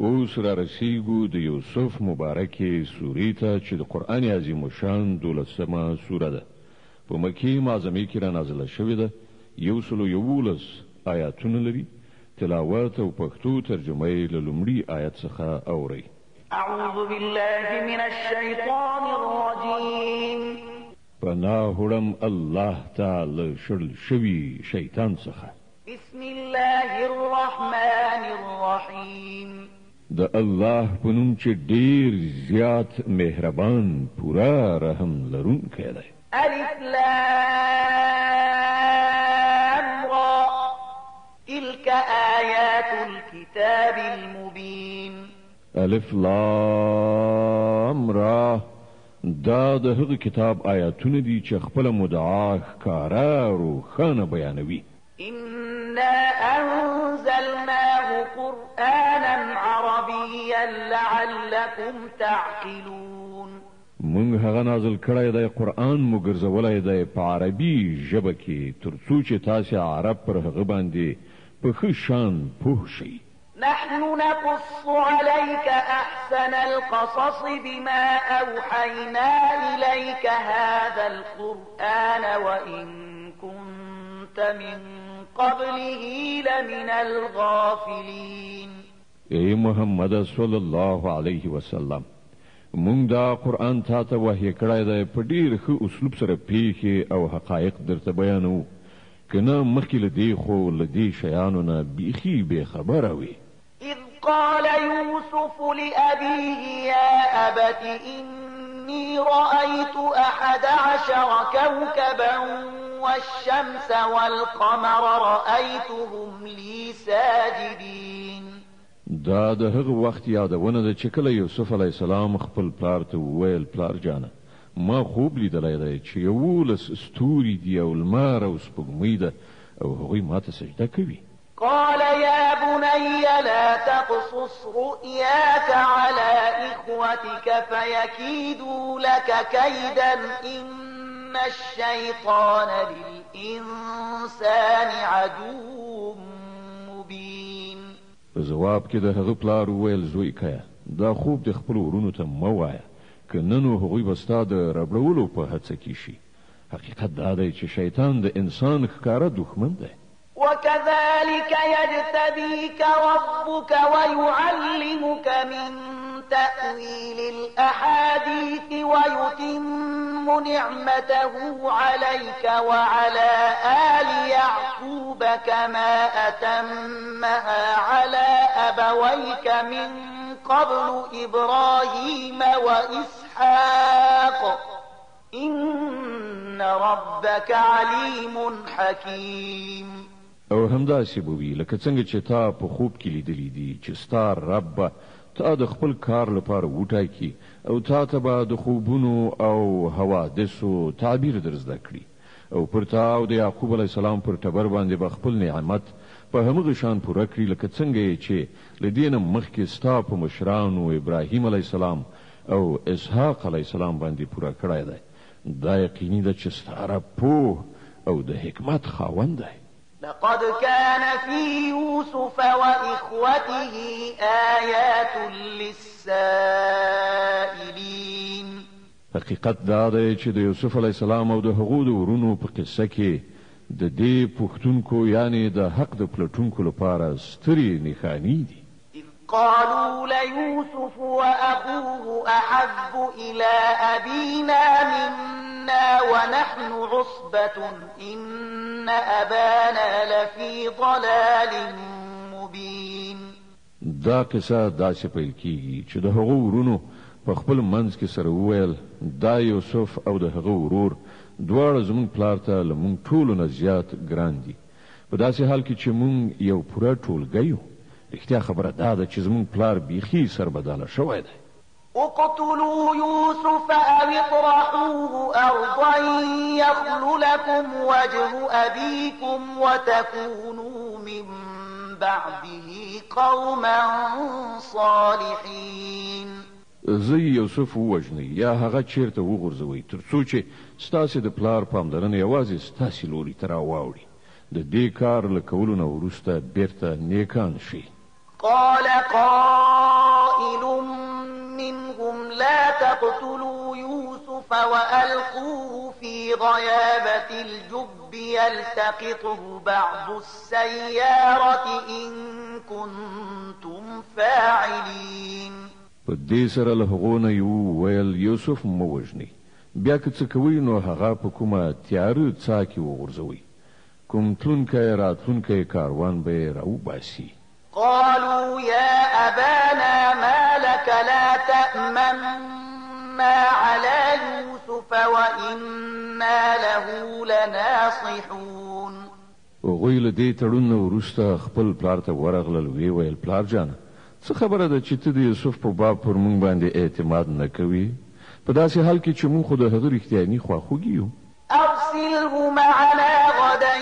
اوس را رسیږو د یوسف مبارکې سورې ته چې د قرآن عظیم الشان دولسمه سوره ده. په مکې معظمې کې را نازله شوې ده، 111 آیاتونه لري، تلاوت او پښتو ترجمه یې له لومړي آیت څخه اورئ. أعوذ بالله من الشيطان الرجيم. پناه وړم الله ته له شړل شوي شیطان څخه. بسم الله الرحمن الرحيم. د الله په نوم چې ډیر زیات مهربان پوره رحم لرونکی دی. ألف لام را، تلك آيات الكتاب المبين. الف لام را، دا د هغه کتاب آیاتونه دي چې خپله مدعا ښکاره روښانه بیانوي. إنا أنزلناه قرآنا عربيا لعلكم تعقلون. مونږ هغه نازل کړی دی، قرآن مو ګرځولی دی په عربي ژبه کې، تر څو چې تاسې عرب پر هغه باندې په ښه شان پوه شئ. نحن نقص عليك أحسن القصص بما أوحينا إليك هذا القرآن وإن كنت من قبله لمن الغافلين. ای محمد صلی الله علیه وسلم، مونږ دا قرآن تا ته وحی کړی دی، په ډیر ښه اسلوب سره پیښې او حقایق درته بیانوو، که نه مخکې له دې خو له دې شیانو نه بیخي بې خبره وې. إذ قال يوسف لأبيه يا أبت إني رأيت 11 كوكبا والشمس والقمر رأيتهم لي ساجدين. دا د هغه وخت یادونه ده چې کله یوسف علیه السلام خپل پلار ته وویل، پلار جانه، ما خوب لیدلی دی چې 11 ستوري دي او لمر او سپوږمۍ ده او هغوی ما ته سجده کوي. قال يا بني لا تقصص رؤياك على إخوتك فيكيدوا لك كيدا، إن الشيطان للإنسان عدو مبين. په ځواب کې د هغه پلار وویل، زوی کیه، دا خوب د خپلو ورونو ته مه وایه، که نه نو هغوی به ستا د ربړولو په هڅه کې شي. حقیقت دا دی چې شیطان د انسان ښکاره دښمن دی. وكذلك يجتبيك ربك ويعلمك من تأويل الأحاديث ويتم نعمته عليك وعلى آل يعقوب كما أتمها على أبويك من قبل إبراهيم وإسحاق، إن ربك عليم حكيم. او همداسې به وي لکه څنګه چې تا په خوب کې لیدلي دي چې ستا رب به تا د خپل کار لپاره وټاکي او تا ته به د خوبونو او حوادثو تعبیر در زده کړي، او پر تا او د یعقوب علیه السلام پر ټبر باندې به خپل نعمت په همغه شان پوره کړي لکه څنګه یې چې له دې نه مخکې ستا په مشرانو ابراهیم علیه السلام او اسحاق علیه السلام باندې پوره کړی دی. دا یقیني ده چې ستا رب پوه او د حکمت خاوند دی. لقد كان في يوسف وإخوته آيات للسائلين. حقیقت دا دی چې د یوسف علیه السلام او د هغو د ورونو په قصه کې د دې پوښتونکو یعنې د حق د پلټونکو لپاره سترې نښانې دي. إذ قالوا ليوسف وأخوه أحب إلى أبينا منا ونحن عصبة إن أبانا لفي ضلال مبين. دا قصه داسې پیل کیږي چې د هغو ورونو په خپل منځ کې سره وویل، دا یوسف او د هغه ورور دواړه زموږ پلار ته له موږ ټولو نه زیات ګران دي، په داسې حال کې چې موږ یو پوره ټولګی یو. رښتیا خبره دا ده چې زموږ پلار بیخي سربداله شوی دی. اقتلوا يوسف أو اطرحوه أرضا يخل لكم وجه أبيكم وتكونوا من بعده قوما صالحين. زه یوسف ووژنئ یا هغه چیرته وغورځوئ تر څو چې ستاسې د پلار پاملرنه یوازې ستاسې لوري ته راواوړي. د دې کار له کولو نه وروسته بیرته نیکان شئ. قال قائل وألقوه في غيابة الجب يلتقطه بعض السيارة إن كنتم فاعلين. په دې سره له هغو نه یو وویل، یوسف مه وژنئ، بیا که څه کوئ نو هغه په کومه تیاره څاه کې وغورځوئ، کوم تلونکی راتلونکی کاروان به یې راوباسي. قالوا يا أبانا ما لك لا تأمنا على يوسف وإنا له لناصحون. هغوی له دې تړون نه وروسته خپل پلار ته ورغلل، ویې ویل، پلار جانه، څه خبره ده چې ته د یوسف په باب پر مونږ باندې اعتماد نه کوې، په داسې حال کې چې مونږ خو د هغه رښتیاني خواخوږي یو؟ أرسله معنا غدا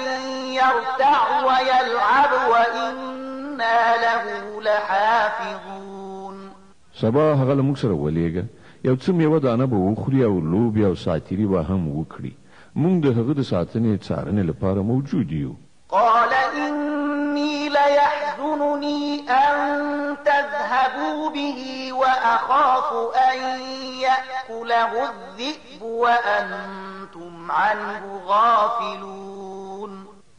يرتع ويلعب وإنا له لحافظون. سبا هغه له موږ سره ولېږه، یو څه میوه دانه به وخوري او لوبې او ساتیري به هم وکړي، مونږ د هغه د ساتنې څارنې لپاره موجود یو. قال إني ليحزنني أن تذهبوا به وأخاف أن يأكله الذئب وأنتم عنه غافلون.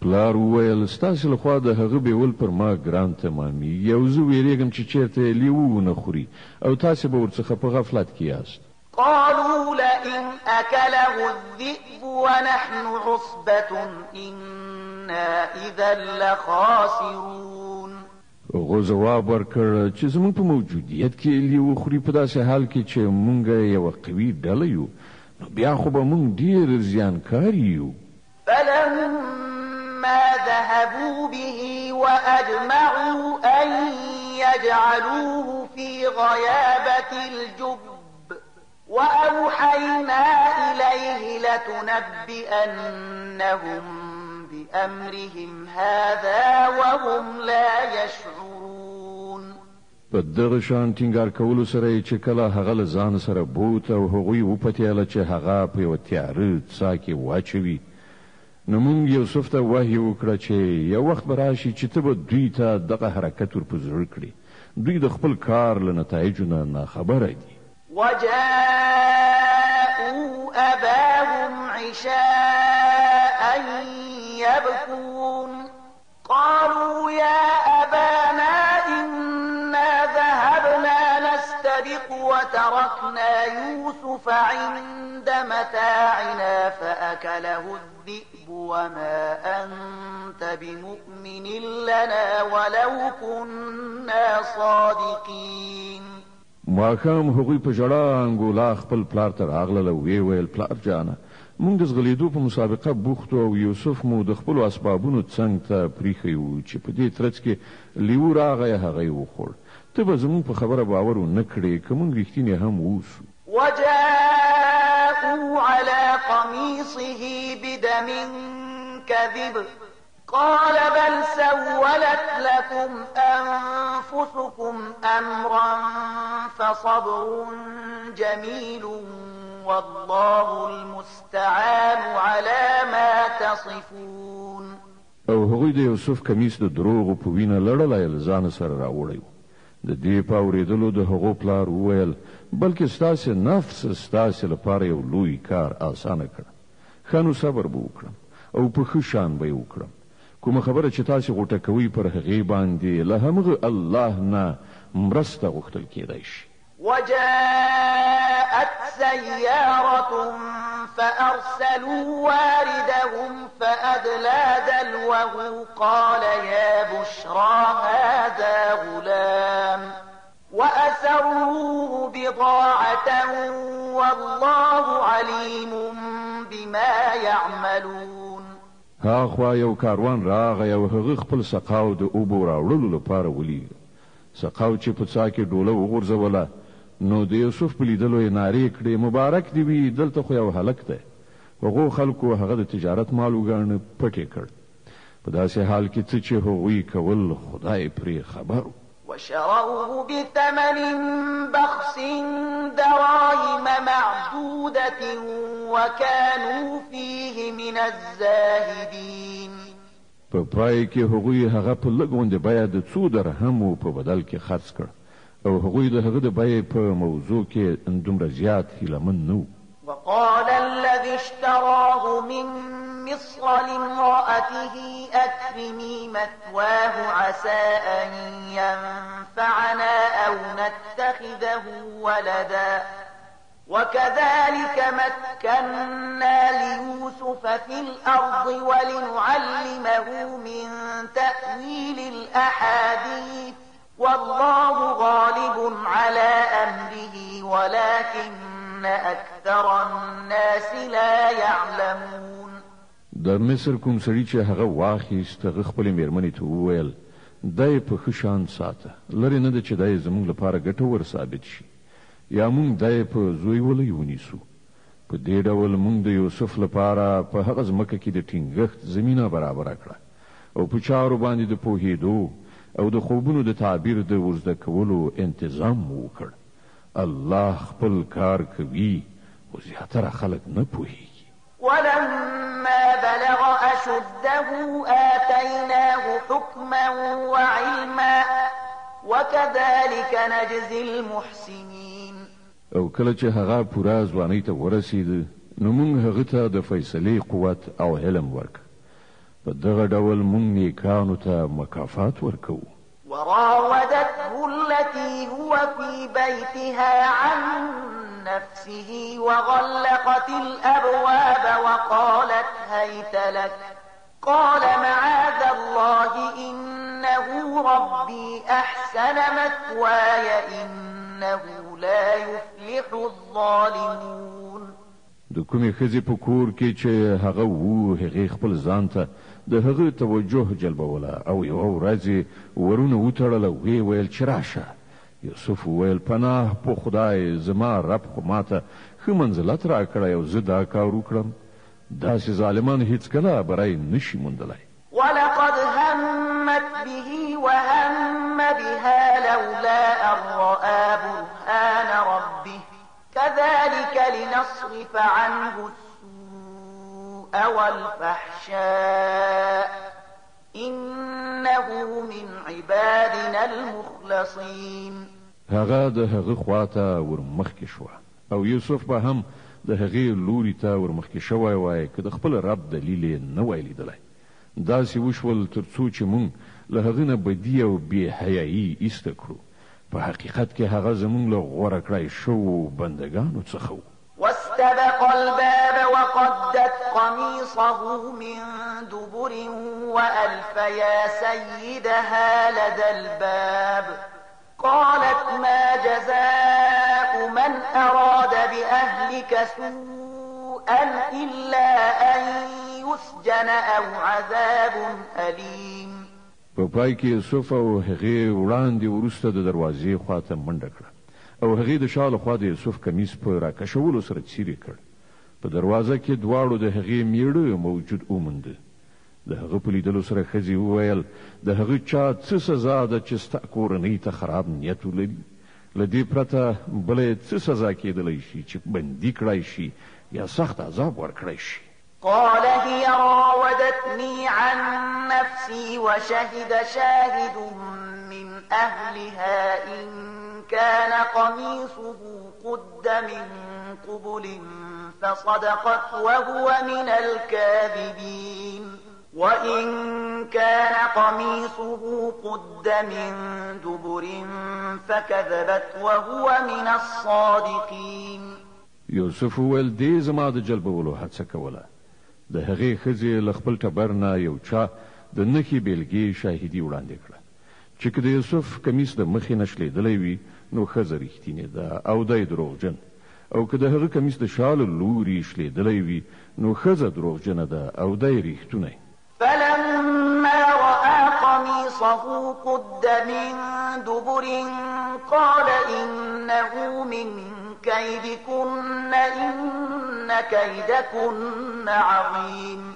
پلار وویل، ستاسې لخوا د هغه بیول پر ما ګران تمامېږي او زه وېرېږم چې چېرته یې لیوه ونه خوري او تاسې به ورڅخه په غفلت کې یاست. قالوا لئن أكله الذئب ونحن عصبة إنا إذا لخاسرون. هغو ځواب ورکړ چې زموږ په موجودیت کې یې لیوه خوري، په داسې حال کې چې مونږ یوه قوي ډله یو، نو بیا خو به مونږ ډېر زیانکاري یو. فلما ذهبوا به وأجمعوا أن يجعلوه في غيابة الجب وأوحينا إليه لتنبئنهم بأمرهم هذا وهم لا يشعرون. په دغه شان ټینګار کولو سره یې چې کله هغه له ځان سره بوت او هغوی وپتېیله چې هغه په یوه تیاره څاه کې واچوي، نو مونږ یوسف ته وحي وکړه چې یو وخت به راشي چې ته به دوی ته دغه حرکت ور په زړه کړې، دوی د خپل کار له نتایجو نه ناخبره دي. وجاءوا أباهم عشاء يبكون قالوا يا أبانا إنا ذهبنا نستبق وتركنا يوسف عند متاعنا فأكله الذئب وما أنت بمؤمن لنا ولو كنا صادقين. ماښام هغوی په ژړا انګولا خپل پلار ته راغلل او ویې ویل، پلار جانه، مونږ د ځغلېدو په مسابقه بوخت وو او یوسف مو د خپلو اسبابونو څنګ ته پریښی و چې په دې ترڅ کې لیوه راغی هغه یې وخوړ. ته به زموږ په خبره باور ونه کړې که مونږ رښتیني هم اوسو. وجاءوا على قميصه بدم كذب قال بل سولت لكم أنفسكم أمرا فصبر جميل والله المستعان على ما تصفون. او هغوی د یوسف کمیس د دروغو په وینه لړلی له ځانه سره راوړی و. د دې په اورېدلو د هغو پلار وویل، بلکې ستاسې نفس ستاسې لپاره یو لوی کار اسانه کړ، ښه نو صبر به وکړم او په ښه شان به یې وکړم. کومه خبره چې تاسې غوټه کوئ پر هغې باندې له همغه الله نه مرسته غوښتل کېدای شي. وجاءت سيارة فأرسلوا واردهم فأدلى دلوه قال يا بشرى هذا غلام وأسروه بضاعة والله عليم بما يعملون. هاخوا یو کاروان راغی او هغه خپل سقاو د اوبو راوړلو لپاره ولیږه. سقاو چې په څاه کې ډوله وغورځوله نو د یوسف په لیدلو یې نارې کړې، مبارک دې وي، دلته خو یو هلک دی. هغو خلکو هغه د تجارت مال وګاڼه، پټ یې کړ. په داسې حال کې څه چې هغوی کول خدای پرې خبر و. وشروه بثمن بخس دراهم معدودة وكانوا فيه من الزاهدين. په پای کې هغوی هغه په لږ غوندې بیه د څو درهمو په بدل کې خرڅ کړ او هغوی د هغه د بیې په موضوع کې دومره زیات هیله من نه وو. وقال الذي اشتراه من مصر لامرأته أكرمي مثواه عسى أن ينفعنا أو نتخذه ولدا وكذلك مكنا ليوسف في الأرض ولنعلمه من تأويل الأحاديث والله غالب على أمره ولكن أكثر الناس لا يعلمون. د مصر کوم سړي چې هغه واخیست، هغه خپلې میرمنې ته وویل: دی په ښه شان ساته، لرې نه ده چې دی زموږ لپاره ګټور ثابت شي یا مونږ دی په زویولۍ ونیسو. په دې ډول مونږ د یوسف لپاره په هغه ځمکه کې د ټینګښت زمینه برابره کړه او په چارو باندې د پوهېدو او د خوبونو د تعبیر د ورزده کولو انتظام مو وکړ. الله خپل کار کوي، خو زیاتره خلک نه پوهېږي. ولما بلغ أشده آتيناه حكما وعلما وكذلك نجزي المحسنين. او کله چې هغه پوره ځوانۍ ته ورسید، نو مونږ هغه ته د فیصلې قوت او علم ورکړ. په دغه ډول مونږ نیکانو ته مکافات ورکوو. وراودته التي هو في بيتها عن نفسه وغلقت الأبواب وقالت هيت لك قال معاذ الله إنه ربي أحسن مثواي إنه لا يفلح الظالمون. د کومې ښځې په کور کې چې هغه وو، هغې خپل ځان ته د هغه توجه جلبوله او یوه ورځ یې ورونه وتړله، ویې ویل چې راشه. یوسف وویل: پناه په خدای، زما رب خو ماته ښه منزلت راکړی او زه دا کار وکړم. داسې ظالمان هیڅکله بری نشي موندلی. ولقد همت به وهم بها لولا أن رأى برهان ربه كذلك لنصرف عنه السوء والفحشاء إنه من عبادنا المخلصين. هغه د هغه خواته ورمخکې شوه او یوسف به هم د هغې لوري ته ورمخکې شوی وای که د خپل رب دلیل یې نه وای لیدلی. داسې وشول تر څو چې مونږ له هغه نه بدي او بې حیایي ایسته کړو. په حقیقت کې هغه زمونږ له غوره کړای شوو بندګانو څخه و. واستبق الباب وقدت قميصه من دبر وألف يا سيدها لدى الباب قالت ما جزاء من أراد بأهلك سوءا إلا أن يسجن أو عذاب أليم. په پای کې یوسف او هغې وړاندې وروسته د دروازې خواته منډه کړه او هغې د شا لخوا د یوسف کمیس په راکشولو سره څیرې کړ. په دروازه کې دواړو د هغې میړه موجود ومونده. د هغه په لیدلو سره ښځې وویل: د هغه چا څه سزا ده چې ستا کورنۍ ته خراب نیت ولري؟ له دې پرته بله یې څه سزا کېدلی شي چې بندي کړای شي یا سخت عذاب ورکړای شي؟ قال هي راودتني عن نفسي وشهد شاهد من أهلها إن كان قميصه قد من قبل فصدقت وهو من الكاذبين وإن كان قميصه قد من دبر فكذبت وهو من الصادقين. یوسف وویل: دې زما د جلبولو هڅه کوله. د هغې ښځې له خپل ټبر نه یو چا د نښې بېلګې شاهدي وړاندې کړه چې که د یوسف کمیس د مخې نه شلېدلی وي نو ښځه رښتینې ده او دی دروغجن، او که د هغه کمیس د شا له لوري شلېدلی وي نو ښځه دروغجنه ده او دی رښتونی. فلما رأى قميصه قد من دبر قال إنه من كيدكن إن كيدكن عظيم.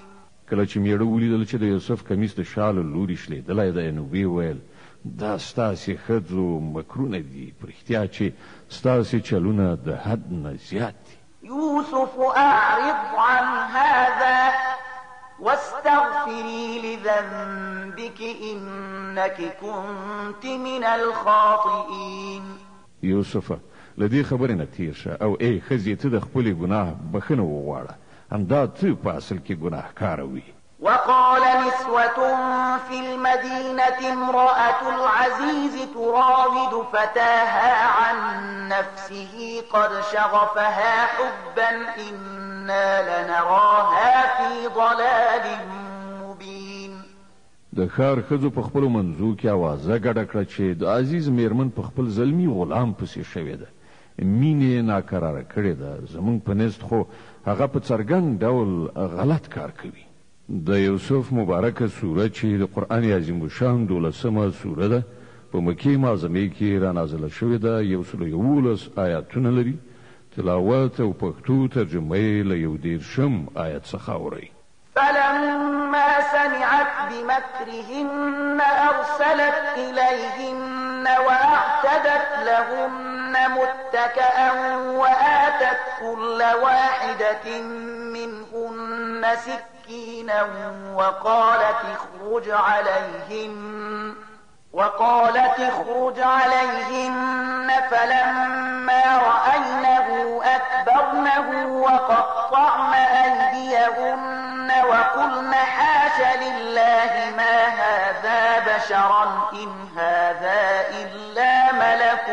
کله چې میړه ولیدل چې د یوسف کمیس د شا له لوري شلېدلی دی نو ویې ویل: دا ستاسې ښځو مکرونه دي، په رښتیا چې ستاسې چلونه د حد نه زیات دي. یوسف أعرض عن هذا واستغفري لذنبك إنك كنت من الخاطئين. یوسفه، له دې خبرې نه تېر شه او ای ښځې ته د خپلې ګناه بخښنه وغواړه، همدا ته په اصل کې ګناهکاره وې. وقال نسوة في المدينة امرأة العزيز تراود فتاها عن نفسه قد شغفها حبا إنا لنراها في ضلال مبين. د ښار ښځو په خپلو منځو کې اوازه ګډه کړه چې د عزیز میرمن په خپل زلمي غلام پسې شوې ده، مینې یې ناکراره کړې ده، زمونږ په نزد خو هغه په څرګند ډول غلط کار کوي. د یوسف مبارکه سوره چې د قرآن عظیم الشان دولسمه سوره ده په مکې معظمې کې رانازله شوې ده، یوسلو 11 آیاتونه لري، تلاوت او پښتو ترجمه یې له یو دیرشم آیت څخه اورئ. فلما سمعت بمكرهن أرسلت إليهن وأعتدت لهن متكأ وآتت كل واحدة منهن سكينا وقالت اخرج عليهن فلما رأينه أكبرنه وقطعن أيديهن وقلن حاش لله ما هذا بشرا إن هذا إلا ملك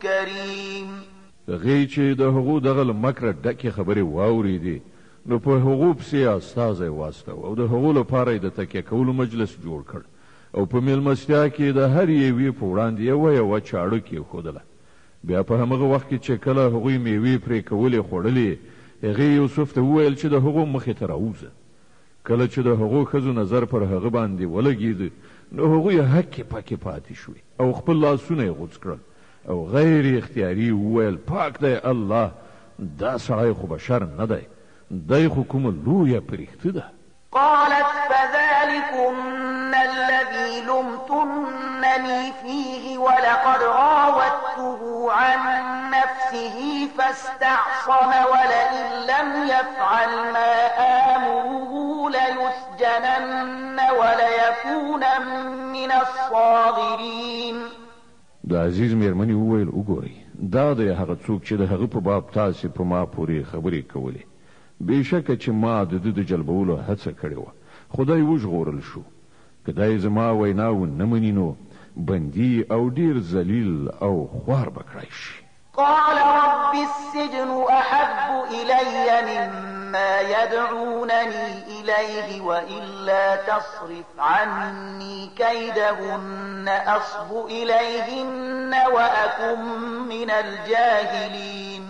كريم. هغې چې د هغو دغه له مکره ډکې خبرې واورېدې نو په هغو پسې یې استازی واستاوه او د هغو لپاره یې د تکیه کولو مجلس جوړ کړ او په میلمستیا کې د هر یوې په وړاندې یوه یوه چاړه کېښودله. بیا په همغه وخت کې چې کله هغوی میوې پرې کولې خوړلې، هغې یوسف ته وویل چې د هغو مخې ته راووځه. کله چې د هغو ښځو نظر پر هغه باندې ولګېد نو هغوی هکې پکې پاتې شوې او خپل لاسونه یې غوڅ کړل او غیر اختیاري یې وویل، پاک دی الله، دا سړی خو بشر نه دی، دی خو کومه لویه پرښته ده. قالت فذلكن الذي لمتنني فيه ولقد راودته عن نفسه فاستعصم ولئن لم يفعل ما آمره ليسجنن وليكون من الصاغرين. د عزیز میرمنې وویل، وګورئ، دا دی هغه څوک چې د هغه په باب تاسې په ما پورې خبرې کولې. بېشکه چې ما د ده د جلبولو هڅه کړې وه، خو دی وژغورل شو. که دی زما وینا ونه مني نو بندي او ډېر ذلیل او خوار به کړای شي. قال رب السجن أحب إلي مما يدعونني إليه وإلا تصرف عني كيدهن أصب إليهن وأكن من الجاهلين.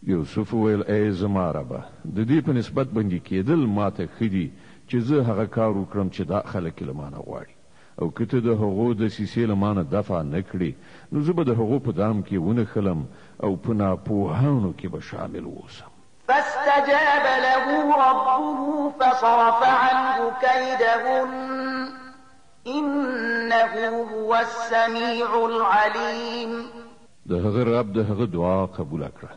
یوسف وویل، ای زما ربه، د دې په نسبت بندي کېدل ماته ښه دي چې زه هغه کار وکړم چې دا خلک یې له مانه غواړي، او که ته د هغو دسیسې له مانه دفع نه کړې نو زه به د هغو په دام کې ونښلم او په ناپوهانو کې به شامل اوسم. فاستجاب له ربه فصرف عنه كيدهن إنه هو السميع العليم. د هغه رب د هغه دعا قبوله کړه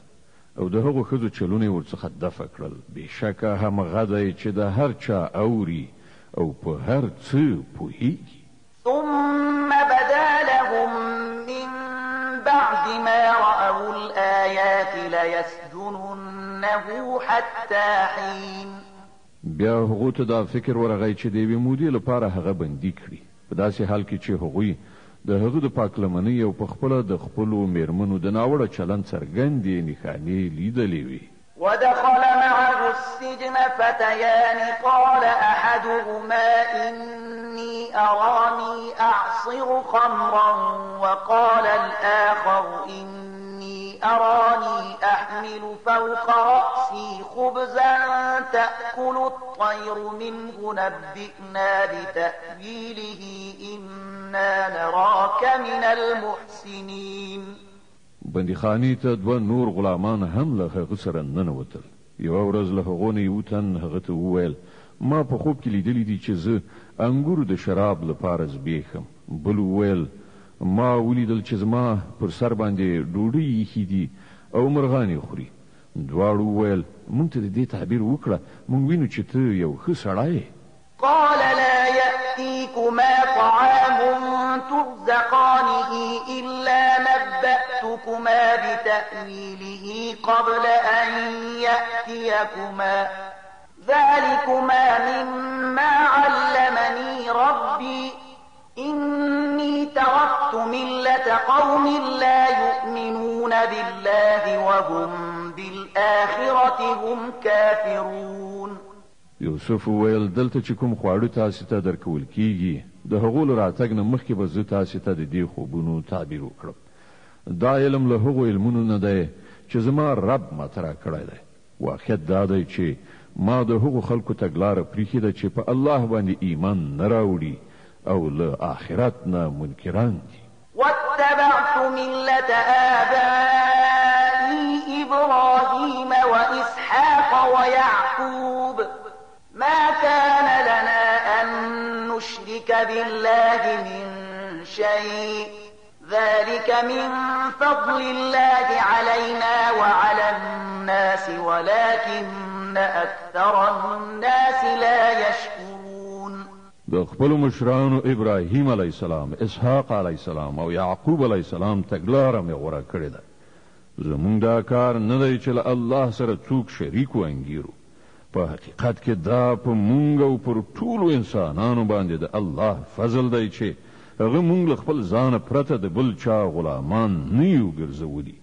او د هغو ښځو چلونه یې ورڅخه دفع کړل. بېشکه همغه دی چې د هر چا اوري او په هر څه پوهیږي. ثم بدا لهم من بعد ما رأوا الآيات ليسجننه حتى حين. بیا هغو ته دا فکر ورغی چې د یوې مودې لپاره هغه بندي کړي، په داسې حال کې چې هغوی د هغه د پاکلمنۍ او په خپله د خپلو میرمنو د ناوړه چلند څرګندې نښانې لیدلې وې. ودخل معه السجن فتيان قال أحدهما إني أراني أعصر خمرا وقال الآخر إني أراني أحمل فوق رأسي خبزا تأكل الطير منه نبئنا بتأويله إنا نراك من المحسنين. بندیخانې ته دوه نور غلامان هم له هغه سره ننوتل. یوه ورځ له هغو نه یو تن هغه ته وویل، ما په خوب کې لیدلي دي چې زه انګور د شراب لپاره زبېښم. بل وویل، ما ولیدل چې زما پر سر باندې ډوډۍ ایښي دي او مرغان یې خوري. دواړو وویل، مونږ ته د دې تعبیر وکړه، مونږ وینو چې ته یو ښه سړی یې. قال لا يأتيكما طعام ترزقانه إلا نبأتكما أنبئكما بتأويله قبل أن يأتيكما ذلكما مما علمني ربي إني تركت ملة قوم لا يؤمنون بالله وهم بالآخرة هم كافرون. یوسف وویل، دلته چې کوم خواړه تاسې ته درکول کیږي، د هغو له راتګ نه مخکې به زه تاسې ته د دې خوبونو تعبیر وکړم. دا علم له هغو علمونو نه دی چې زما رب ماته راکړی دی. واقعیت دا دی چې ما د هغو خلکو تګلاره پریښې ده چې په الله باندې ایمان نه راوړي او له آخرت نه منکران دي. واتبعت ملة آبائي إبراهيم وإسحاق ويعقوب ما كان لنا أن نشرك بالله من شيء ذلك من فضل الله علينا وعلى الناس ولكن أكثر الناس لا يشكرون. د خپلو مشرانو ابراهیم علیه السلام، اسحاق علیه السلام او یعقوب علیه السلام تګلاره مې غوره کړې ده. زمونږ دا کار نه دی چې له الله سره څوک شریک وانګیرو. په حقیقت کې دا په مونږ او پر ټولو انسانانو باندې د الله فضل دی چې هغه مونږ له خپل ځانه پرته د بل چا غلامان نه یو ګرځولي،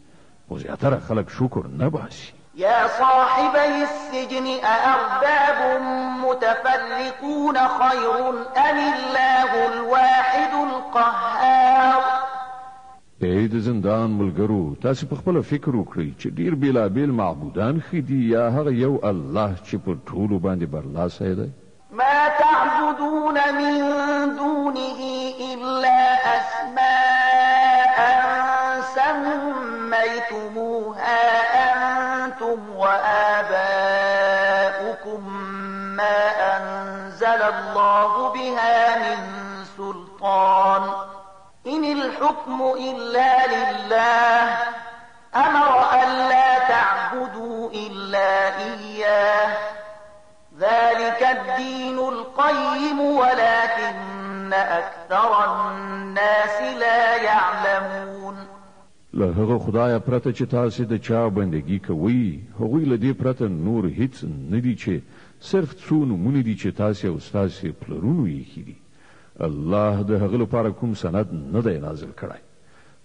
خو زیاتره خلک شکر نه باسي. يا صاحبي السجن أأرباب متفرقون خير أم الله الواحد القهار. ای د زندان ملګرو، تاسې په خپله فکر وکړئ چې ډېر بېلابېل معبودان ښه دي یا هغه یو الله چې پر ټولو باندې برلاسی دی؟ ما تعبدون من دونه إلا أسماء سميتموها أنتم وآباؤكم ما أنزل الله بها من سلطان إن الحكم إلا لله أمر ألا تعبدوا إلا إياه ذلك الدين القيم ولكن أكثر الناس لا يعلمون. له هغه خدایه پرته چې تاسې د چا بندګي کوئ، هغوی له دې پرته نور هیڅ نه دي چې صرف څو نومونه دي چې تاسې او ستاسې پلرونو ایښي دي. الله د هغه لپاره کوم سند نه دی نازل کړی.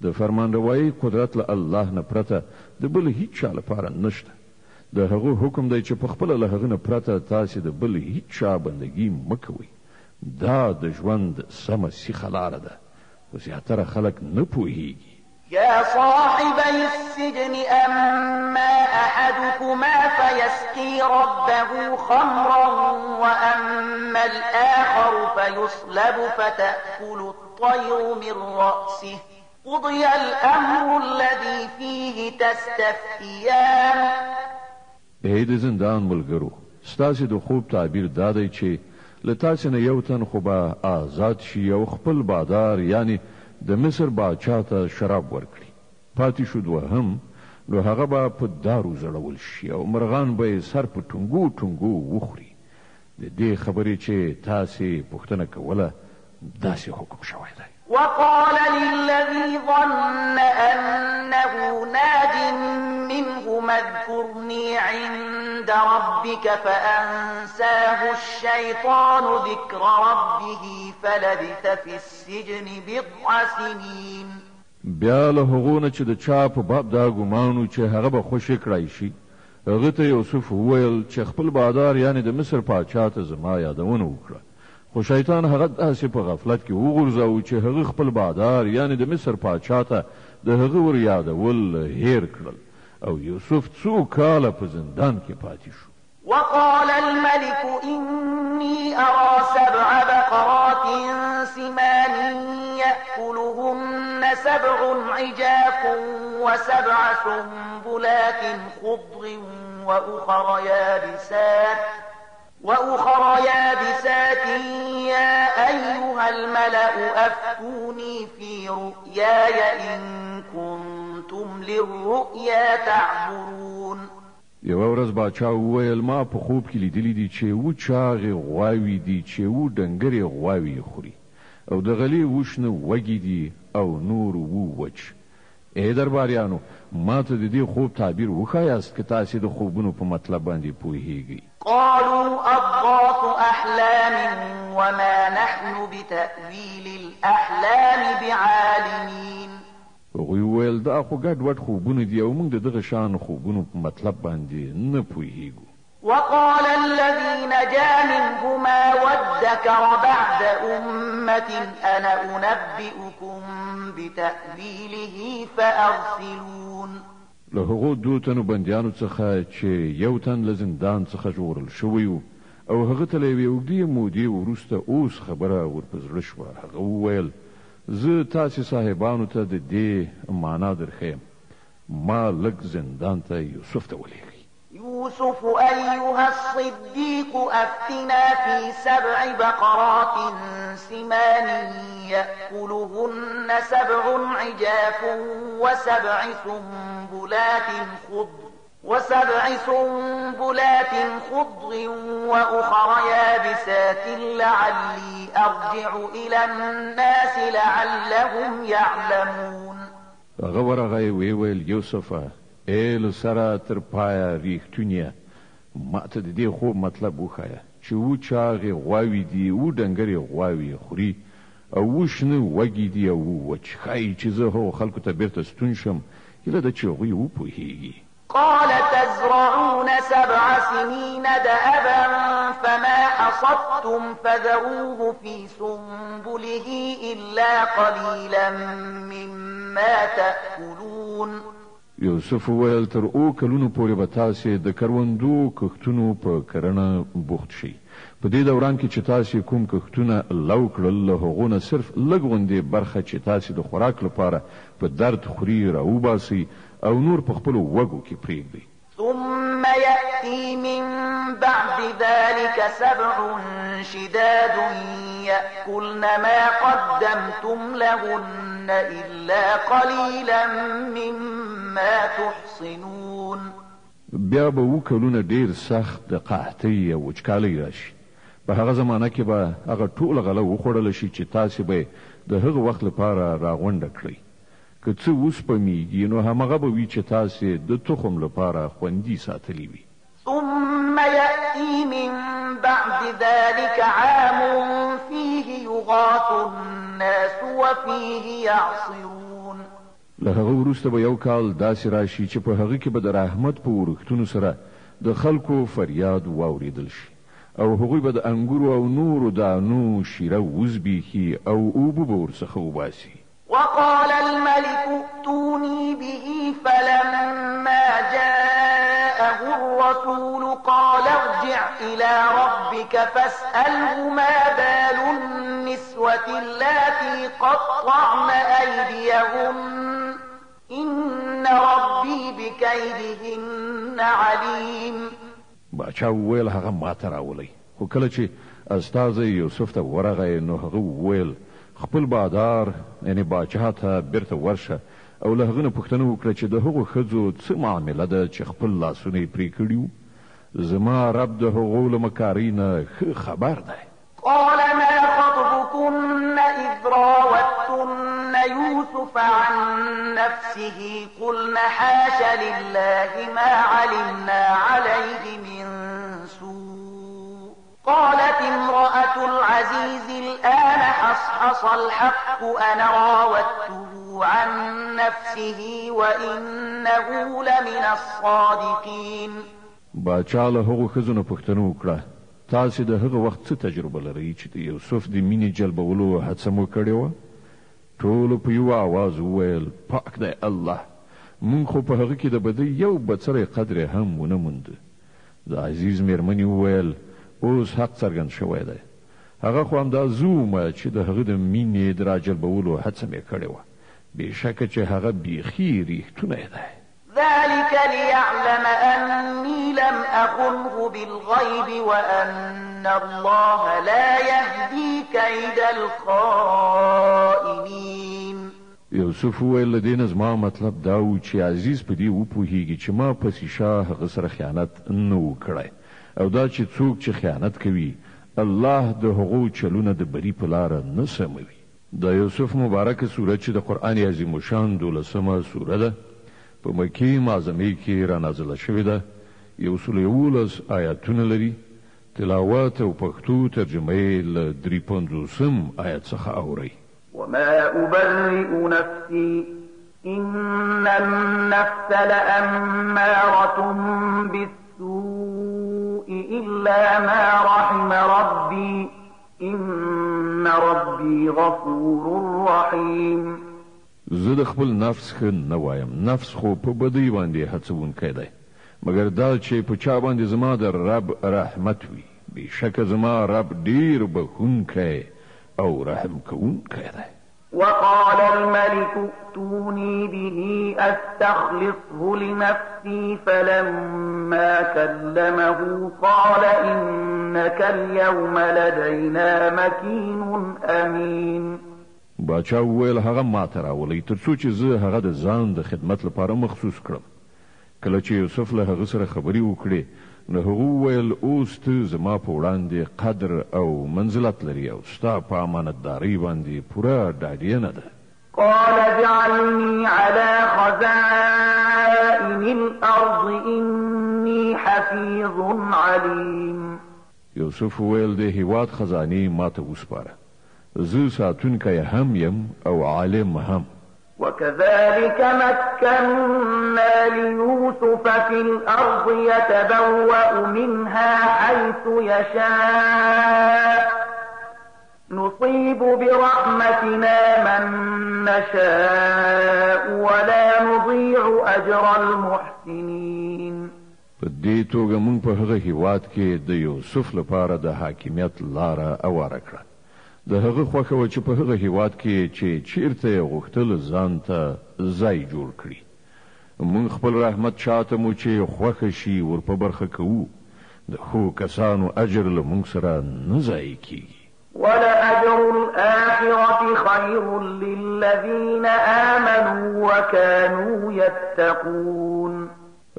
د فرمانروایۍ قدرت له الله نه پرته د بل هیڅ چا لپاره نشته. د هغه حکم دی چې په خپله له هغه نه پرته تاسې د بل هیڅ چا بندګي مه کوئ. دا د ژوند سمه سیخه لاره ده، خو زیاتره خلک نه پوهیږي. يا صاحبي السجن أما أحدكما فيسقي ربه خمرا وأما الآخر فيصلب فتأكل الطير من رأسه قضي الأمر الذي فيه تستفتيان. ای د زندان ملګرو، ستاسې د خوب تعبیر دا دی چې له تاسې نه یو تن خو به آزاد شي او خپل بادار یعنی د مصر باچا ته شراب ورکړي. پاتې شو دوهم، نو هغه به په دارو ځړول شي او مرغان به یې سر په ټونګو ټونګو وخوري. د دې خبرې چې تاسې پوښتنه کوله داسې حکم شوی دی. وقال للذي ظن أنه ناج منهما اذكرني عند ربك فأنساه الشيطان ذكر ربه فلبث في السجن بضع سنين. بیا له هغو نه چې د چا په باب دا ګمان و چې هغه به خوشې کړای شي، هغه ته یوسف وویل چې خپل بادار یعنې د مصر پاچا ته زما یادونه وکړه. خو شیطان هغه داسې په غفلت کې وغورځاوه چې هغه خپل بادار یعنې د مصر پاچا ته د هغه ور یادول هېر کړل او یوسف څو کاله په زندان کې پاتې شو. وقال الملك إني أرى سبع بقرات سمان يأكلهن سبع عجاف وسبع سنبلات خضر وأخر يابسات يا أيها الملأ أفتوني في رؤياي إن كنتم للرؤيا تعبرون. یوه ورځ باچا وویل، ما په خوب کې لیدلي دي چې اووه چاغې غواوې دي چې اووه ډنګرې غواوې یې خوري او د غلې اووه شنه وږي دي او نور اووه وچ. ای درباریانو، ما ته د دې خوب تعبیر وښایاست که تاسې د خوبونو په مطلب باندې پوهیږئ. قالوا اضغاث احلام وما نحن بتأویل الاحلام بعالمین. هغوی وویل، دا خو ګډ وډ خوبونه دي او مونږ د دغه شان خوبونو په مطلب باندې نه پوهیږو. وقال الذي نجا منهما وادكر بعد أمة أنا أنبئكم بتأويله فأرسلون. له هغو دوو تنو بندیانو څخه چې یو تن له زندان څخه ژغورل شوی ؤ او هغه ته له یوې اوږدې مودې وروسته اوس خبره ور په زړه شوه، هغه وویل، زه تاسې صاحبانو ته د دې معنی درښیم، ما لږ زندان ته یوسف ته ولېږئ. يوسف أيها الصديق أفتنا في سبع بقرات سمان يأكلهن سبع عجاف وسبع سنبلات خضر وأخر يابسات لعلي أرجع إلى الناس لعلهم يعلمون. هغه ورغی ویې ویل، یوسفه، ای له سره تر پایه ریښتونیه، ما ته د دې خوب مطلب وښایه چې اوه چاغې غواوې دي، اوه ډنګرې غواوې خوري او اوه شنه وږي دي او اوه وچ، ښایي چې زه هغو خلکو ته بېرته ستون شم، هیله ده چې هغوی وپوهېږي. قال تزرعون سبع سنين دأبا فما حصدتم فذروه في سنبله إلا قليلا مما تأكلون. یوسف وویل، تر اوو کلونو پورې به تاسې د کروندو، کښتونو، په کرڼه بوخت شئ، په دې دوران کې چې تاسې کوم کښتونه لو کړل له هغو نه صرف لږ غوندې برخه چې تاسې د خوراک لپاره په درد خوري راوباسئ او نور په خپلو وږو کې پرېږدئ. ثم يأتي من بعد ذلك سبع شداد يأكلن ما قدمتم لهن إلا قليلا مما تحصنون. بیا به اووه کلونه ډېر سخت د قحطۍ او وچکالۍ راشي، په هغه زمانه کې به هغه ټوله غله وخوړله شي چې تاسې به یې د هغه وخت لپاره راغونډه کړئ، که څه وسپمېږي نو همغه به وي چې تاسې د تخم لپاره خوندي ساتلي وي. ثم يأتي من بعد ذلك عام فيه يغاث الناس وفيه يعصرون. له هغه وروسته به یو کال داسې راشي چې په هغه کې به د رحمت په اورښتونو سره د خلکو فریاد واورېدل شي او هغوی به د انګورو او نورو دانو شیره وزبېښي او اوبه به ورڅخه وباسي. وقال الملك ائتوني به فلما جاءه الرسول قال ارجع إلى ربك فاسأله ما بال النسوة اللاتي قطعن أيديهن إن ربي بكيدهن عليم. باچا وویل، هغه ماته راولئ. خو کله چې استازی یوسف ته ورغی نو هغه وویل، خپل بادار یعنې باچا ته بېرته ورشه او له هغه نه پوښتنه وکړه چې د هغو ښځو څه معامله ده چې خپل لاسونه یې پرې کړي وو؟ زما رب د هغو له مکارۍ نه ښه خبر دی. قال ما خطبكن إذ راودتن يوسف عن نفسه قلن حاش لله ما علمنا عليه من سوء. قالت امرأة العزيز الآن حصحص الحق أنا راودته عن نفسه وإنه لمن الصادقين. باچا له هغو ښځو نه پوښتنه وکړه، تاسې د هغه وخت څه تجربه لرئ چې د یوسف د مینې جلبولو هڅه مو کړې وه؟ ټولو په یوه آواز وویل، پاک دی الله، مونږ خو په هغه کې د بدۍ یو بڅری قدرې هم ونه موند. د عزیز مېرمنې وویل، اوس حق څرګند شوی دی، هغه خو همدا زه وم چې د هغه د مینې د راجلبولو هڅه مې کړې وه، بېشکه چې هغه بیخي ریښتونی دی. ذلك ليعلم أني لم أخنه بالغيب وأن الله لا يهدي كيد الخائنين. یوسف وویل، له دې نه زما مطلب دا و چې عزیز په دې وپوهېږي چې ما پسې شا هغه سره خیانت نه و کړی، او دا چې څوک چې خیانت کوي الله د هغو چلونه د بري په لاره نه سموي. د یوسف مبارکه سوره چې د قرآن عظیم الشان دولسمه سوره ده، په مکې معظمې کې رانازله شوې ده، یوسلو 11 آیتونه لري، تلاوت او پښتو ترجمه یې له دری پنځوسم آیت څخه اورئ. وما أبرئ نفسي إن النفس لأمارة بالسوء إلا ما رحم ربي إن ربي غفور رحيم. زه د خپل نفس ښه نه وایم، نفس خو په بدۍ باندې هڅوونکی دی، مګر دا چې په چا باندې زما د رب رحمت وي، بېشکه زما رب ډېر بښونکی او رحم کوونکی دی. وقال الملك ائتوني به أستخلصه لنفسي فلما كلمه قال إنك اليوم لدينا مكين أمين. باچا وویل هغه ماته راولئ تر څو چې زه هغه د ځان د خدمت لپاره مخصوص کړم. کله چې یوسف له هغه سره خبرې وکړې، نو هغه وویل، اوس ته زما په وړاندې قدر او منزلت لرې او ستا په امانتدارۍ باندې پوره ډاډینه ده. قال اجعلني على خزائن الأرض إني حفيظ عليم. یوسف وویل، د هیواد خزانې ماته وسپاره، زه ساتونکی هم یم او عالم هم. وكذلك مكنا ليوسف في الأرض يتبوأ منها حيث يشاء نصيب برحمتنا من نشاء ولا نضيع أجر المحسنين. په دې توګه موږ په هغه هیواد کې د یوسف لپاره د حاکمیت لاره اواره کړه. د هغه خوښه وه چې په هغه هیواد کې چې چیرته یې غوښتل ځان ته ځای جوړ کړي. موږ خپل رحمت چاته مو چې خوښه شي ور په برخه کوو، د ښو کسانو اجر له موږ سره نه ضایع کیږي. ولأجر الآخرة خير للذين آمنوا وكانوا يتقون.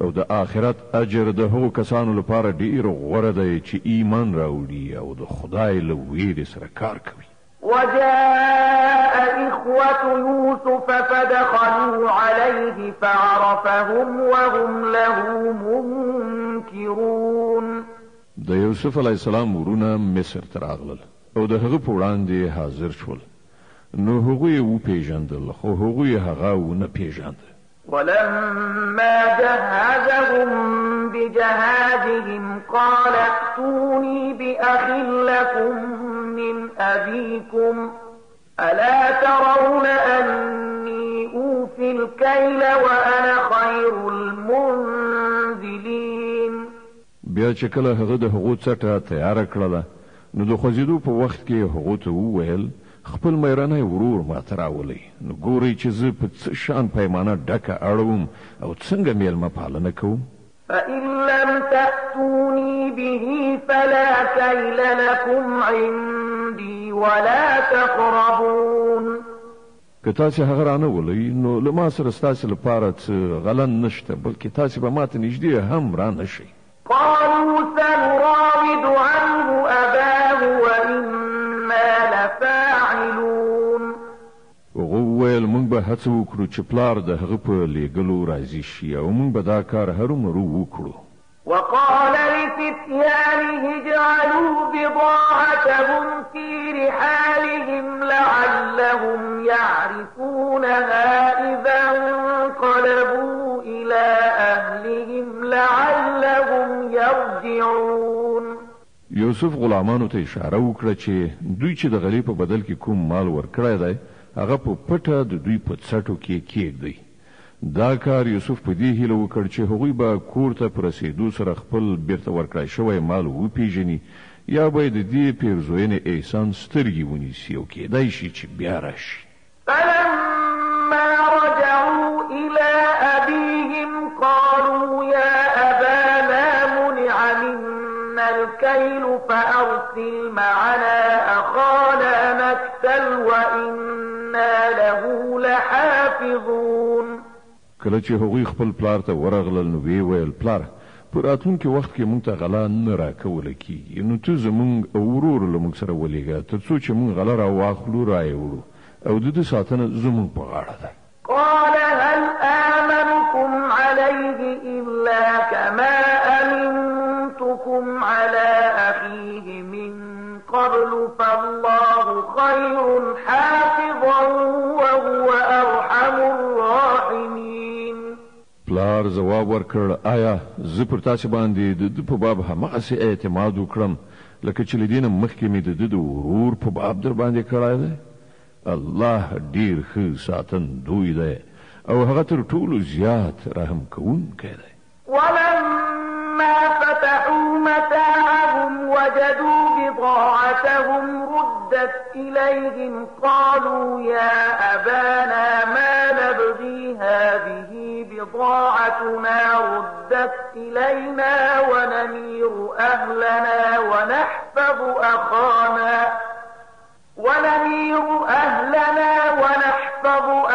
او د آخرت اجر د هغو کسانو لپاره ډیر غوره دی چې ایمان راوړي او د خدای له ویرې سره کار کوي. وجاء إخوة يوسف فدخلوا عليه فعرفهم وهم له منكرون. د یوسف علیه السلام ورونه مصر ته راغلل او د هغه په وړاندې حاضر شول، نو هغوی یې وپېژندل، خو هغوی هغه ونه پېژانده. ولما جهزهم بجهازهم قال ائتوني بأخ لكم من أبيكم ألا ترون أني أوفي الكيل وأنا خير المنزلين. بیا چې کله هغه د هغو څټه تیاره کړله، نو د خوځېدو په وخت کې هغو ته وویل، خپل میرنی ورور ماته راولئ، نو ګورئ چې زه په څه شان پیمانه ډکه اړوم او څنګه میلمه پالنه کوم. فإن لم تأتوني به فلا كيل لكم عندي ولا تقربون. که تاسې هغه رانه ولئ، نو له ما سره ستاسې لپاره څه غله نشته، بلکې تاسې به ماته نږدې هم رانه شئ. قالوا سنراود عنه أباه وإنا لفاعلون. هغه وویل، موږ به هڅه وکړو چې پلار د هغه په لیږلو راضي شي او موږ به دا کار هرومرو وکړو. وقال لفتيانه اجعلوا بضاعتهم في رحالهم لعلهم يعرفونها إذا انقلبوا إلى أهلهم لعلهم يرجعون. یوسف غلامانو ته اشاره وکړه چې دوی چې د غلې په بدل کې کوم مال ورکړی دی، هغه په پټه د دوی په څټو کې کېږدي. دا کار یوسف په دې هیله وکړ چې هغوی به کور ته په رسېدو سره خپل بیرته ورکړای شوی مال وپیژني، یا به د دې پیرزوینې احسان سترګې ونیسي او کېدای شي چې بیا راشي. فلما رجعوا إلى أبيهم قالوا يا أبانا منع منا الكيل فأرسل معنا أخانا نكتل وإنا له لحافظون. کله چې هغوی خپل پلار ته ورغلل، نو ویې ویل، پلار، په راتلونکي وخت کې موږ ته غله نه راکوله کیږي، نو ته زموږ ورور له موږ سره ولیږه تر څو چې موږ غله راواخلو را یې وړو. او د ده ساتنه زموږ په غاړه ده. قال هل آمنكم عليه إلا كما أمنتكم على أخيه من قبل فالله خير حافظا وهو أرحم الراحمين. پلار ځواب ورکړ، آیا زه پر تاسې باندې د ده په باب همغسې اعتماد وکړم لکه چې له دې نه مخکې مې د ده د ورور په باب درباندې کړی دی؟ الله ډېر ښه ساتندوی دی او هغه تر ټولو زیات رحم کوونکی دی. ولما فتحوا متاعهم وجدوا بضاعتهم ردت إليهم قالوا يا أبانا ما نبغي هذه بضاعتنا ردت إلينا ونمير أهلنا ونحفظ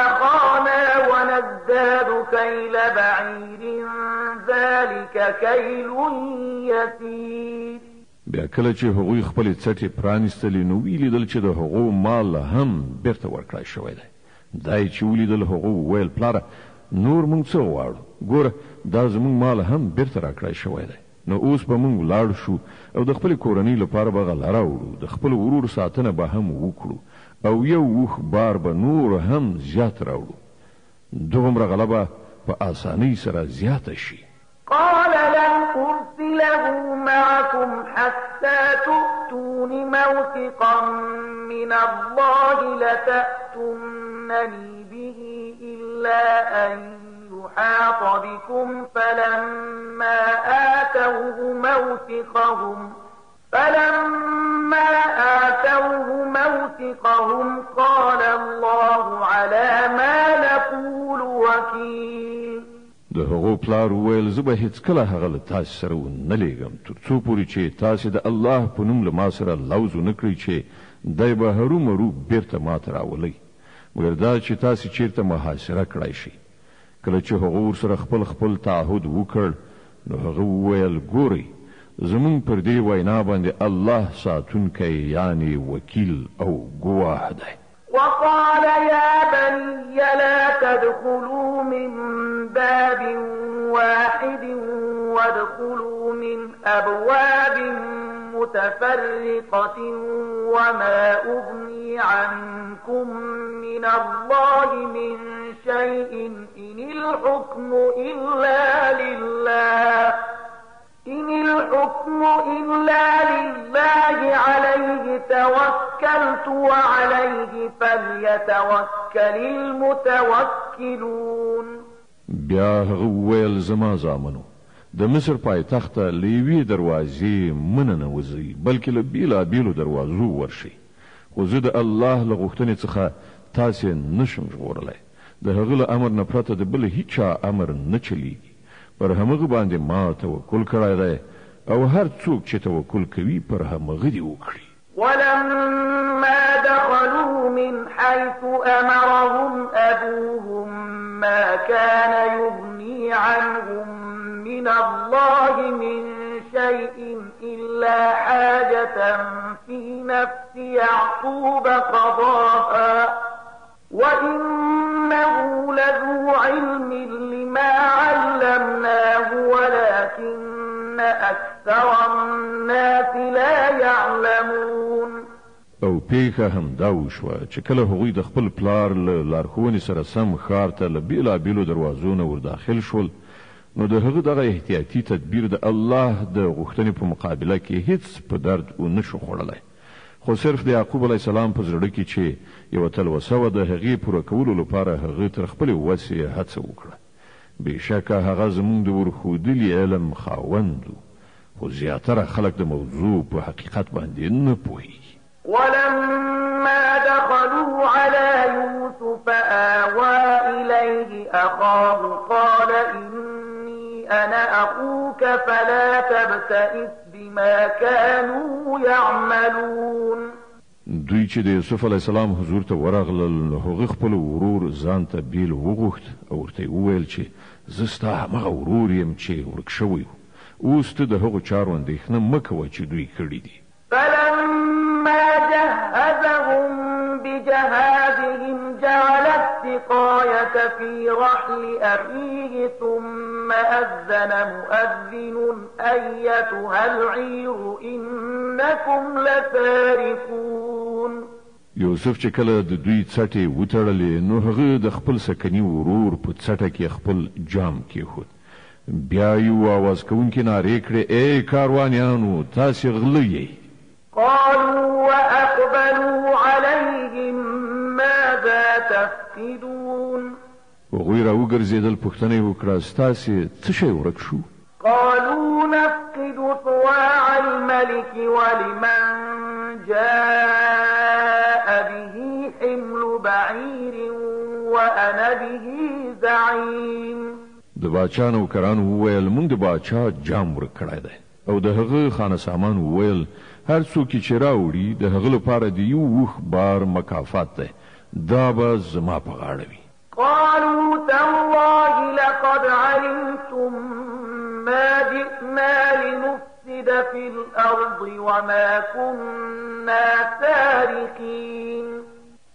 أخانا ونزداد كيل بعير ذلك كيل يسير. بیا کله چې هغوی خپلې څټې پرانیستلې نو ویې لیدل چې د هغو مال هم بیرته ورکړای شوی دی. دا یې چې ولیدل هغو وویل، پلاره نور موږ څه غواړو؟ ګوره دا زموږ مال هم بیرته راکړای شوی دی. نو اوس به موږ ولاړ شو او د خپلې کورنۍ لپاره به غله راوړو، د خپل ورور ساتنه به هم وکړو او یو اوښ بار به نور هم زیات راوړو. دغومره غله به په اسانۍ سره زیاته شي. قال لن أرسله معكم حتى تؤتون موثقا من الله لتأتونني به إلا أن يحاط بكم فلما آتوه موثقهم قال الله على ما نقول وكيل. د هغو پلار وویل، زه به هیڅکله هغه له تاسې سره ونه لېږم تر څو پورې چې تاسې د الله په نوم له ما سره لوظ ونه کړئ چې دی به هرومرو بیرته ماته راولئ، مګر دا چې تاسې چیرته محاصره کړای شئ. کله چې هغو ورسره خپل خپل تعهد وکړ نو هغه وویل، ګورئ زموږ پر دې وینا باندې الله ساتونکی یعنی وکیل او ګواه دی. وقال يا بني لا تدخلوا من باب واحد وادخلوا من أبواب متفرقة وما أغني عنكم من الله من شيء إن الحكم إلا لله عليه توكلت وعليه فليتوكل المتوكلون. بیا هغه وویل، زما زامنو د مصر پایتخت ته له یوې دروازې مه ننوځئ بلکې له بېلابېلو دروازو ورشئ، خو زه د الله له غوښتنې څخه تاسې نشم ژغورلی. د هغه له امر نه پرته د بل هیچا امر نه چلیږي. پر همغه باندې ما توکل کړی دی او هر څوک چې توکل کوي پر همغه دې وکړي. ولما دخلوا من حيث أمرهم أبوهم ما كان يغني عنهم من الله من شيء إلا حاجة في نفس يعقوب قضاها وإنه لذو علم لما علمناه ولكن أكثر الناس لا يعلمون. او پیښه هم دا وشوه چې کله هغوی د خپل پلار له لارښوونې سره سم ښار ته له بېلابېلو دروازو نه ورداخل شول نو د هغه دغه احتیاطي تدبیر د الله د غوښتنې په مقابله کې هیڅ په درد ونه شو خوړلی، خو صرف د یعقوب علیه السلام په زړه کې چې یوه تلوسه وه د هغې پوره کولو لپاره هغه تر خپلې وسې هڅه وکړه. بېشکه هغه زموږ د ورښودلي علم خاوند و، خو زیاتره خلک د موضوع په حقیقت باندې نه پوهیږي. ولما دخلوا على يوسف آوى إليه أخاه قال إني أنا أخوك فلا تبتئس بما كانوا يعملون. دوی چې د یوسف علیه السلام حضور ته ورغلل نو هغه خپل ورور ځان ته بیل وغوښت او ورته یې وویل چې زه ستا همغه ورور یم چې ورک شوی و، اوس ته د هغو چارو اندېښنه مه کوه چې دوی کړي دي. فلما جهزهم بجهازهم جعل السقاية في رحل أخيه ثم أذن مؤذن أيتها العير إنكم لسارقون. یوسف چې کله د دوی څټې وتړلې، نو هغه د خپل سکني ورور په څټه کې خپل جام کېښود. بیا یو آواز کوونکي نارې کړې: ای کاروانیانو، تاسې غله یئ. قالوا وأقبلوا عليهم ماذا تفقدون. هغوی راوګرځېدل، پوښتنه یې وکړه: ستاسې څه شی ورک شو؟ قالوا نفقد صواع الملك ولمن جاء به حمل بعير وأنا به زعيم. د باچا نوکرانو وویل: مونږ د باچا جام ورک کړی دی. او د هغه خانه سامان وویل: هر څوک یې چې راوړي، د هغه لپاره د یو اوښ بار مکافات دی، دا به زما په غاړه وي. قالوا تالله لقد علمتم ما جئنا لنفسد في الأرض وما كنا سارقين.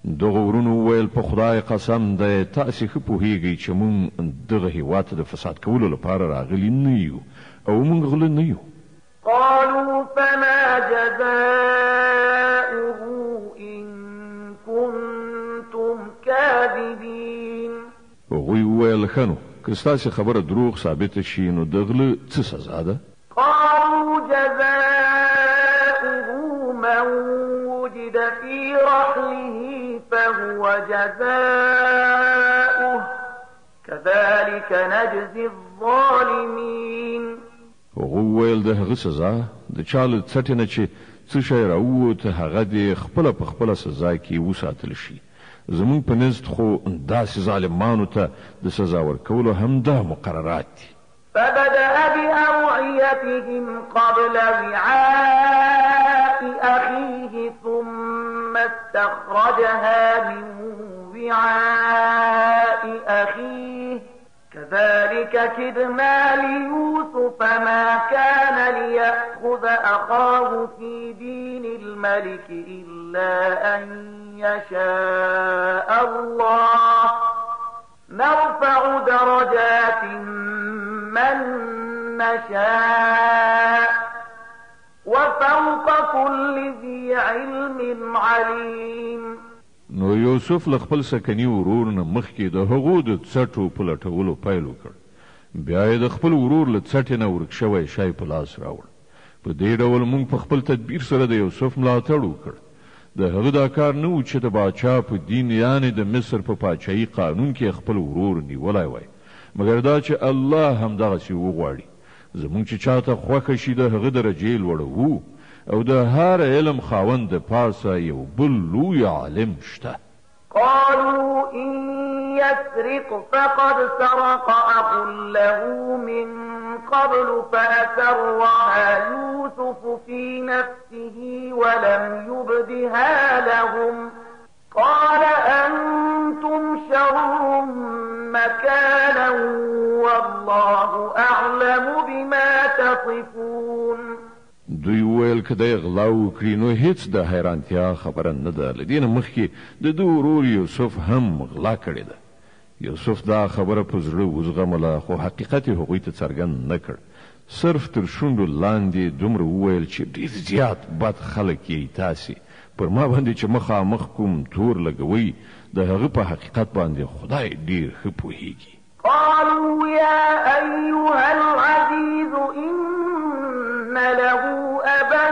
دغو ورونو وویل: په خدای قسم دی، تاسې ښه پوهیږئ چې مونږ دغه هیواد ته د فساد کولو لپاره راغلي نه یو او مونږ غله نه یو. قالوا فما جزاؤه إن كنتم كاذبين. هغوی وویل: ښه نو، که ستاسې خبره دروغ ثابته شي، نو د غله څه سزا ده؟ قالوا جزاؤه من وجد في رحله فهو جزاؤه كذلك نجزي الظالمين. هغه وویل: د هغه سزا، د چا له څټې نه چې څه شی راووت، هغه دې خپله په خپله سزا کې وساتل شي. زمونږ په نزد خو داسې ظالمانو ته د سزا ورکولو همدا مقررات دي. فبدأ بأوعيتهم قبل وعاء أخيه ثم استخرجها من وعاء أخيه كذلك كدنا ليوسف ما كان ليأخذ أخاه في دين الملك إلا أن يشاء الله نرفع درجات من نشاء وفوق كل ذي علم عليم. نو یوسف له خپل سکني ورور نه مخکې د هغو د څټو په لټولو پیل وکړ. بیا یې د خپل ورور له څټې نه ورک شوی شی په لاس راوړ. په دې ډول مونږ په خپل تدبیر سره د یوسف ملاتړ وکړ. د هغه دا کار نه و چې د باچا په دین، یعنې د مصر په پاچاهي قانون کې خپل ورور نیولی وای، مګر دا چې الله هم دغسې وغواړي. زمونږ چې چاته خوښه شي، د هغه درجې لوړوو، او د هر علم خاوند د پاسه یو بل لوی عالم شته. قالوا إن يسرق فقد سرق أخ له من قبل فأسرها يوسف في نفسه ولم يبدها لهم قال أنتم شر مكانا والله أعلم بما تصفون. دوی وویل: که دی غلا وکړي، نو هیڅ د حیرانتیا خبره نه ده. له دې نه مخکې د ده ورور یوسف هم غلا کړې ده. یوسف دا خبره په زړه وزغمله، خو حقیقت یې هغوی ته څرګند نه کړ. صرف تر شونډو لاندې دومره وویل چې ډېر زیات بد خلک یئ تاسې، پر ما باندې چې مخامخ کوم تور لګوئ، د هغه په حقیقت باندې خدای ډېر ښه پوهیږي. قالوا يا أيها العزيز إن له أبا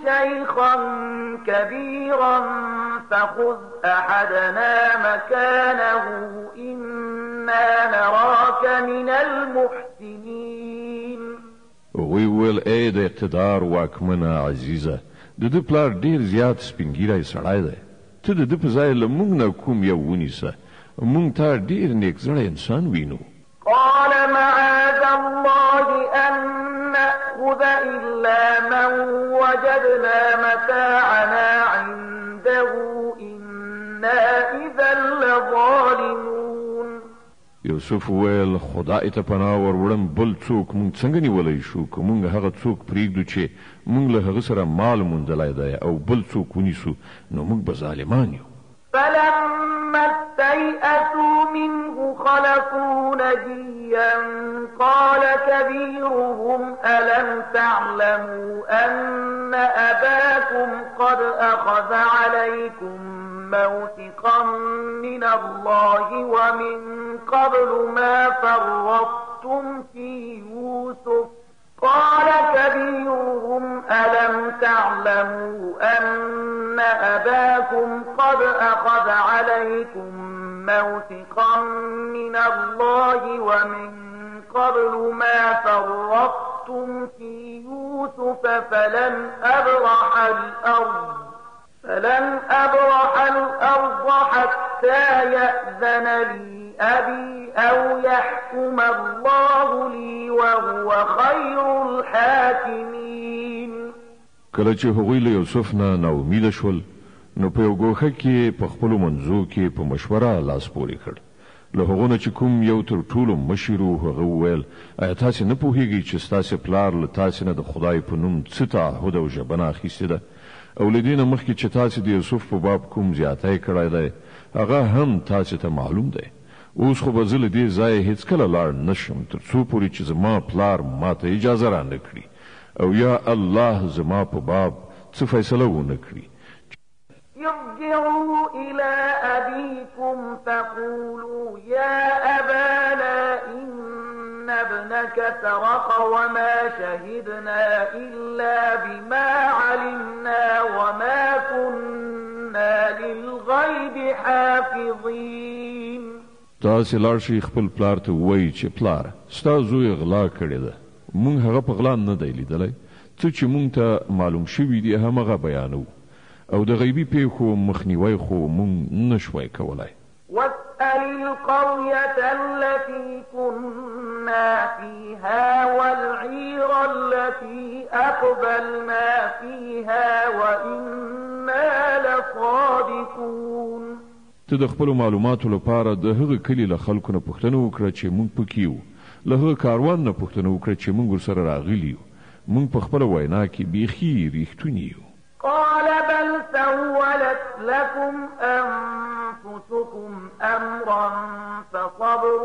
شيخا كبيرا فخذ أحدنا مكانه إنا نراك من المحسنين. هغوی وویل: ای د اقتدار واکمنه عزیزه، د ده پلار ډېر زیات سپینږیری سړی دی. ته د ده په ځای له موږ نه کوم یو ونیسه، موږ تا ډېر نیک زړی انسان وینو. قال معاذ الله أن نأخذ إلا من وجدنا متاعنا عنده إنا إذا لظالمون. یوسف وویل: خدای ته پناه وروړم، بل څوک مونږ څنګه نیولی شو؟ که مونږ هغه څوک پرېږدو چې مونږ له هغه سره مال موندلی دی او بل څوک ونیسو، نو مونږ به ظالمان یو. فلما استيئسوا منه خلصوا نجيا قال كبيرهم ألم تعلموا أن أباكم قد أخذ عليكم موثقا من الله ومن قبل ما فرطتم في يوسف قال كبيرهم ألم تعلموا أن أباكم قد أخذ عليكم موثقا من الله ومن قبل ما فرطتم في يوسف فلن أبرح الأرض حتى يأذن لي أبي أو يحكم الله لي وهو خير الحاكمين. کله چې هغوی له یوسف نه ناامیده شول، نو په یو ګوښه کې په خپلو منځو کې په مشوره لاس پورې کړ. له هغو نه چې کوم یو تر ټولو مشر و، هغه وویل: ایا تاسې نه پوهیږئ چې ستاسې پلار له تاسې نه د خدای په نوم څه تعهد او ژبنه اخیستې ده؟ او له دې نه مخکې چې تاسې د یوسف په باب کوم زیاتی کړی دی، هغه هم تاسې ته معلوم دی. اوس خو به زه له دې ځایه هېڅکله لاړ نه شم تر څو پورې چې زما پلار ماته اجازه رانه کړي او یا الله زما په باب څه فیصله ونه کړي. ارجعوا إلى أبيكم فقولوا يا أبانا إن ابنك سرق وما شهدنا إلا بما علمنا وما كنا للغيب حافظين. تاسې لاړ شئ خپل پلار ته ووایئ چې پلار، ستا زوی غلا کړې ده، مونږ هغه په غلا نه دی لیدلی، څه چې مونږ ته معلوم شوي دي همغه بیانوو، او د غیبي پیښو مخنیوی خو مونږ نشوای کولای. واسأل القرية التي كنا فيها والعير التي أقبلنا فيها وإنا لصادقون. ته د خپلو معلوماتو لپاره د هغه کلي له خلکو نه پوښتنه وکړه چې مونږ پکې یو، له هغه کاروان نه پوښتنه وکړه چې مونږ ورسره راغلي یو، مونږ په خپله وینا کې بیخي ریښتوني یو. قال بل سولت لكم أنفسكم أمرا فصبر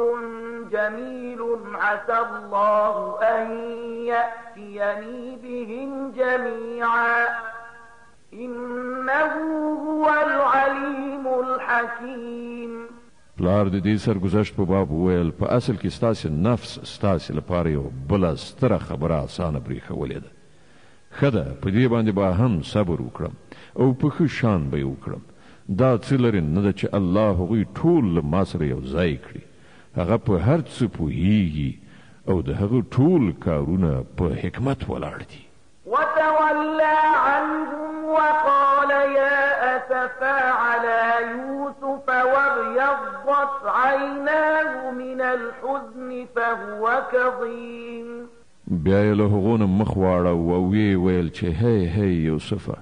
جميل عسى الله أن يأتيني بهم جميعا إنه هو العليم الحكيم. پلار د دې سرګذشت په باب وویل: په اصل کې ستاسې نفس ستاسې لپاره یو بله ستره خبره اسانه برېښولې ده. ښه ده، په دې باندې به هم صبر وکړم او په ښه شان به یې وکړم. دا څه لرې نه ده چې الله هغوی ټول له ما سره یو ځای کړي. هغه په هر څه پوهیږي او د هغه ټول کارونه په حکمت ولاړ دي. وتولى عنهم وقال يا أسفا على يوسف وابيضت عيناه من الحزن فهو كظيم. بیا یې له هغو نه مخ واړاوه او ویې ویل چې هی هی یوسفه،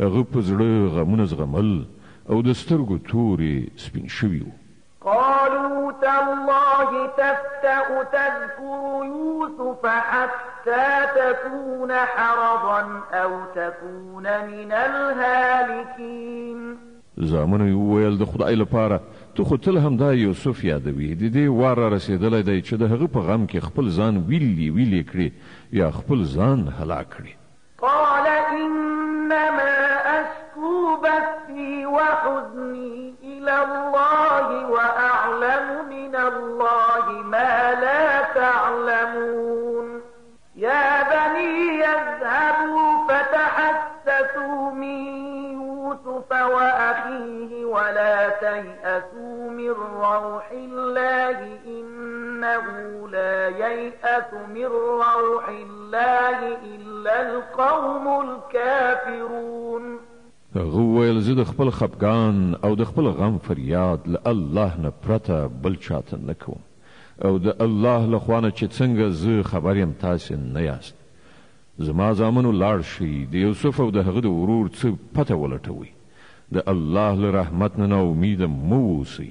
هغه په زړه غمونه زغمل او د سترګو تورې سپین شوي وو. قالوا تالله تفتأ تذكر يوسف حتى تكون حرضا أو تكون من الهالكين. زامنو یې وویل: د خدای لپاره ته خو تل همدا یوسف یادوي، د دې وار را رسېدلی دی چې د هغه په غم کې خپل ځان ویلې ویلې کړي یا خپل ځان هلاک کړي. قال إنما أشكو بثي وحزني إلى الله وأعلم من الله ما لا تعلمون. يا بني اذهبوا فتحسسوا من يوسف وأخيه ولا تيأسوا من روح الله إنه لا ييأس من روح الله إلا القوم الكافرون. هغه وویل: زه د خپل خپګان او د خپل غم فریاد له الله نه پرته بل چاته نه کوم، او د الله له خوا نه چې څنګه زه خبر یم تاسې نه یاست. زما زامنو لاړ شئ، د یوسف او د هغه د ورور څه پته ولټوئ. د الله له رحمت نه ناامیده مه اوسئ،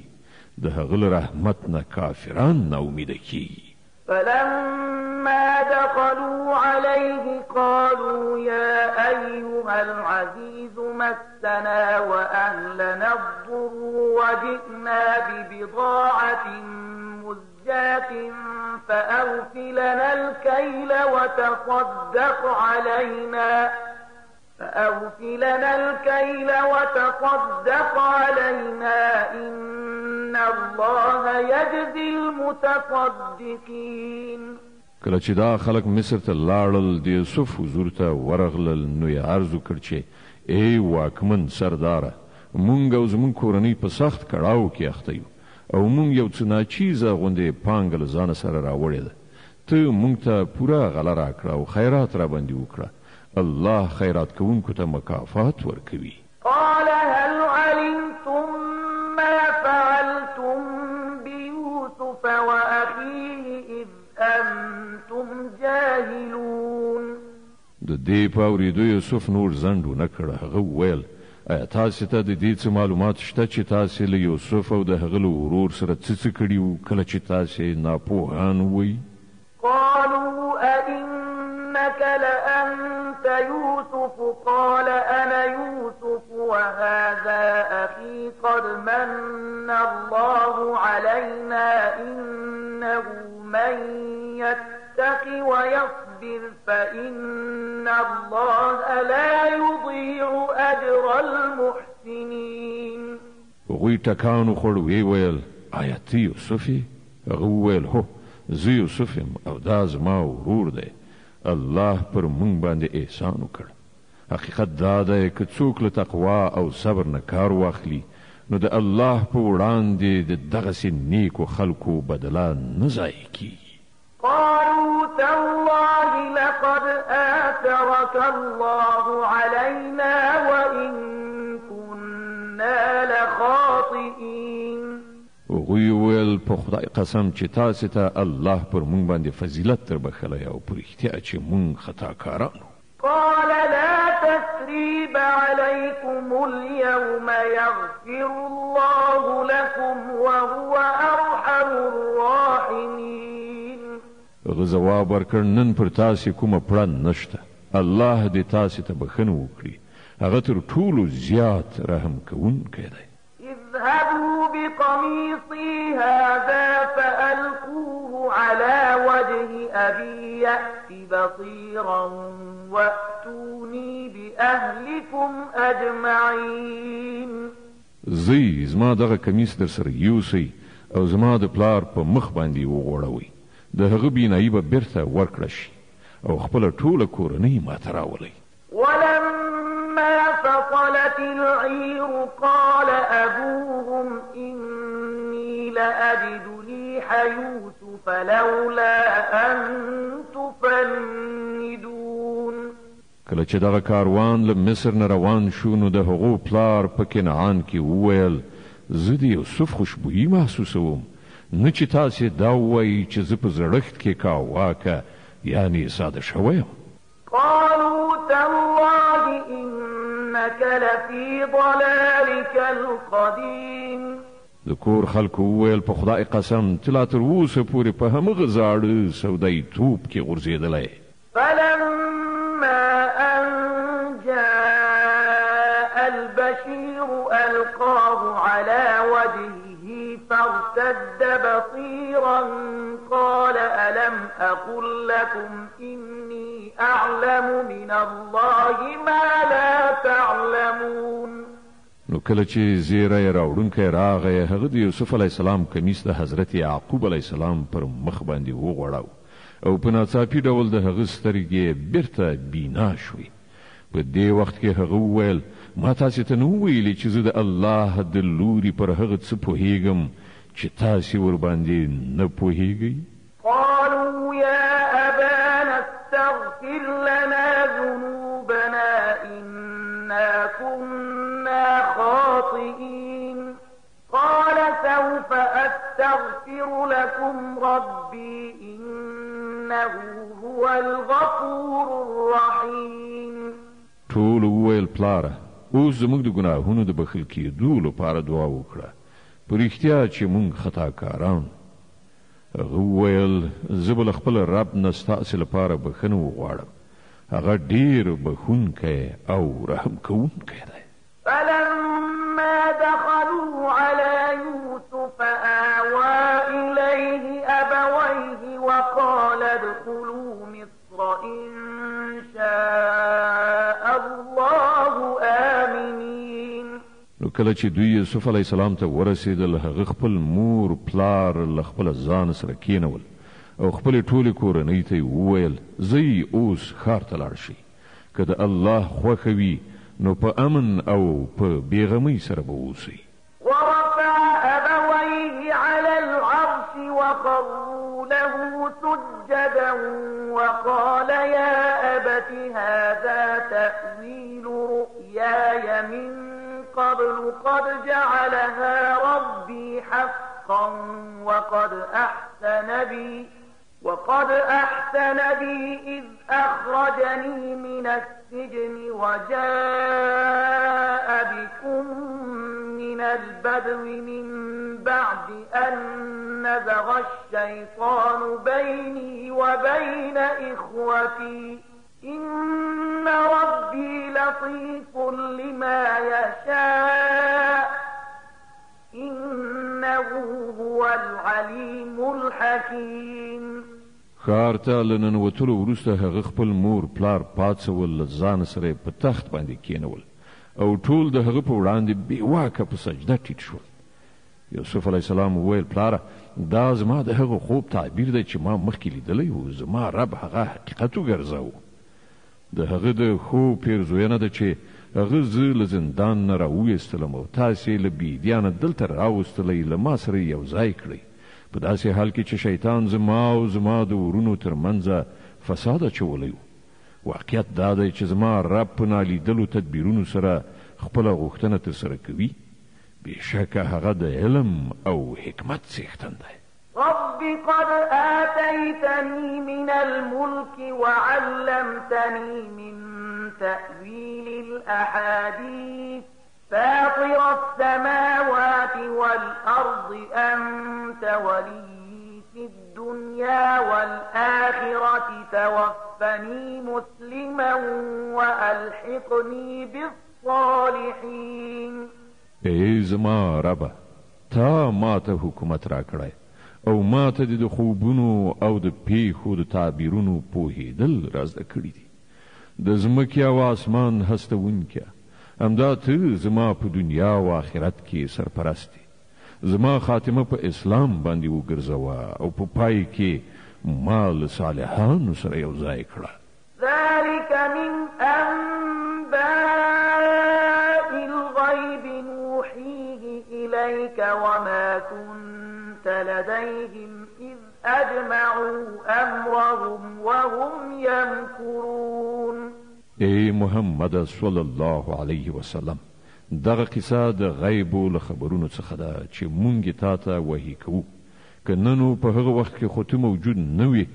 د هغه له رحمت نه کافران ناامیده کیږي. فلما دخلوا عليه قالوا يا أيها العزيز مسنا وأهلنا الضر وجئنا ببضاعة مزجاة فأوف لنا الكيل وتصدق علينا إن الله يجزي المتصدقين. کله چې دا خلک مصر ته لاړل، د یوسف حضور ته ورغلل، نو یې عرض وکړ چې ای واکمن سرداره، مونږ او زمونږ کورنۍ په سخت کړاو کې اخته یو او مونږ یو څه ناچیزه غوندې پانګه له ځانه سره راوړې ده. ته مونږ ته پوره غله راکړه او خیرات را باندې وکړه. الله خیرات کوونکو ته مکافات ورکوي. قال هل علمتم ما فعلتم بيوسف وأخيه إذ أنتم جاهلون. د دې په اورېدو یوسف نور ځنډ ونه کړ. هغه وویل ایا تاسې ته د دې څه معلومات شته چې تاسې له یوسف او د هغه له ورور سره څه څه کړي وو کله چې تاسې ناپوهان وئ؟ قالوا أئنك لأنت يوسف؟ قال أنا يوسف وهذا أخي قد من الله علينا إنه من يتق ويصبر فإن الله لا يضيع أجر المحسنين. هغوی ټکان وخوړ، ویې ویل آیا ته یوسف یې؟ هغه وویل هو، زه یوسف یم او دا زما ورور دی. الله پر مونږ باندې احسان وکړ. حقیقت دا دی که څوک له تقوا او صبر نه کار واخلي نو د الله په وړاندې د دغسې نیکو خلکو بدله نه ضایع کیږي. قالوا تالله لقد آثرك الله علينا وإن كنا لخاطئين. هغوی وویل په خدای قسم چې تاسې ته الله پر مونږ باندې فضیلت در بښلی او په رښتیا چې مونږ خطاکاران وو. قال لا تثريب عليكم اليوم يغفر الله لكم وهو أرحم الراحمين. هغه ځواب ورکړ نن پر تاسې کومه پړه نشته، الله دې تاسې ته بښنه وکړي، هغه تر ټولو زیات رحم کوونکی دی. اذهبوا بقميصي هذا فألقوه على وجه أبي يأت بصيرا وأتوني بأهلكم أجمعين. ځئ زما دغه کمیس در سره یوسئ او زما د پلار په مخ باندې وغوړوئ، د هغه بینایي به بیرته ورکړه شي او خپله ټوله کورنۍ ماته راولئ. ولما فصلت العير قال أبوهم إني لأجد ريح يوسف لولا أن تفندون. کله چې دغه کاروان له مصر نه روان شو نو د هغو پلار په کنعان کې وویل زه د یوسف خوشبویي محسوسوم، نه چې تاسې دا ووایئ چې زه په زړښت کې کاواکه یعنې ساده شوی یم. قالوا تالله إنك لفي ضلالك القديم. د کور خلکو وویل په خدای قسم ته لا تر اوسه پورې په همغه زاړه سودایي توب کې غورځېدلی. فلما أن جاء البشير ألقاه على وجهه فارتد بصيرا قال ألم أقل لكم إني أعلم من الله ما لا تعلمون. نو کله چې زیری راوړونکی راغی هغه د یوسف علیه السلام کمیس د حضرت یعقوب علیه السلام پر مخ باندې وغوړاو او په ناڅاپي ډول د هغه سترګې بیرته بینا شوې. په دې وخت کې هغه وویل ما تاسې ته نه ویلي چې زه د الله د لوري پر هغه څه پوهېږم چې تاسې ورباندې نه پوهېږئ؟ قالوا يا أبانا استغفر لنا ذنوبنا إنا كنا خاطئين. قال سوف أستغفر لكم ربي إنه هو الغفور الرحيم. ټولو وویل پلاره اوس زموږ د ګناهونو د بخښل کېدو لپاره دعا وکړه، په رښتیا چې موږ خطاکاران. هغه وویل، زه به له خپل رب نه ستاسې لپاره بښنه وغواړم، هغه ډېر بښونکی او رحم کوونکی دی. فلما دخلوا على يوسف آوى إليه أبويه وقال ادخلوا مصر إن شاء الله آمنين. نو کله چې دوی یوسف علیه السلام ته ورسېدل، هغه خپل مور پلار له خپله ځانه سره کېنول او خپلې ټولې کورنۍ ته یې وویل، ځئ اوس ښار ته لاړ شئ، که د الله خوښه وي نو په امن او په بېغمۍ سره به اوسئ. ورفع أبويه على العرش وخروا له سجدا وقال يا أبت هذا تأويل رؤياي من قبل قد جعلها ربي حقا وقد أحسن بي إذ أخرجني من السجن وجاء بكم من البدو من بعد أن نزغ الشيطان بيني وبين إخوتي إن ربي لطيف لما يشاء إنه هو العليم الحكيم. ښار ته له ننوتلو وروسته هغه خپل مور پلار پاڅول، له ځان سره یې په تخت باندې کېنول او ټول د هغه په وړاندې بېواکه په سجده ټیټ شول. یوسف علیه السلام وویل، پلاره دا زما د هغه خوب تعبیر دی چې ما مخکې لیدلی و، زما رب هغه حقیقت وګرځاوه. د هغه د ښو پیرزوینه ده چې هغه زه له زندان نه راوویستلم او تاسې له بیدیا نه دلته راوستلی، له ما سره یو ځای کړئ، په داسې حال کې چې شیطان زما او زما د ورونو تر منځه فساد اچولی و. واقعیت دا دی چې زما رب په نالیدلو تدبیرونو سره خپله غوښتنه ترسره کوي، بېشکه هغه د علم او حکمت څښتن دی. رب قد آتيتني من الملك وعلمتني من تأويل الأحاديث فاطر السماوات والأرض أنت ولي في الدنيا والآخرة توفني مسلما وألحقني بالصالحين. ای زما ربه، تا ما ته حکومت راکړی او ما ته دې د خوبونو او د پیښو د تعبیرونو پوهېدل را زده کړي دي. د ځمکې او آسمان هستوونکیه، همدا ته زما په دنیا او آخرت کې سرپرست یې. زما خاتمه په اسلام باندې وګرځوه او په پای کې ما له صالحانو سره یو ځای کړه. ذلك من أنباء الغيب نوحيه إليك وما كنت لديهم إذ أجمعوا أمرهم وهم يمكرون. ای محمد صلی الله علیه وسلم، دغه قصه د غیبو له خبرونو څخه ده چې مونږ یې تا ته وحي کوو، که نه نو په هغه وخت کې خو ته موجود نه وې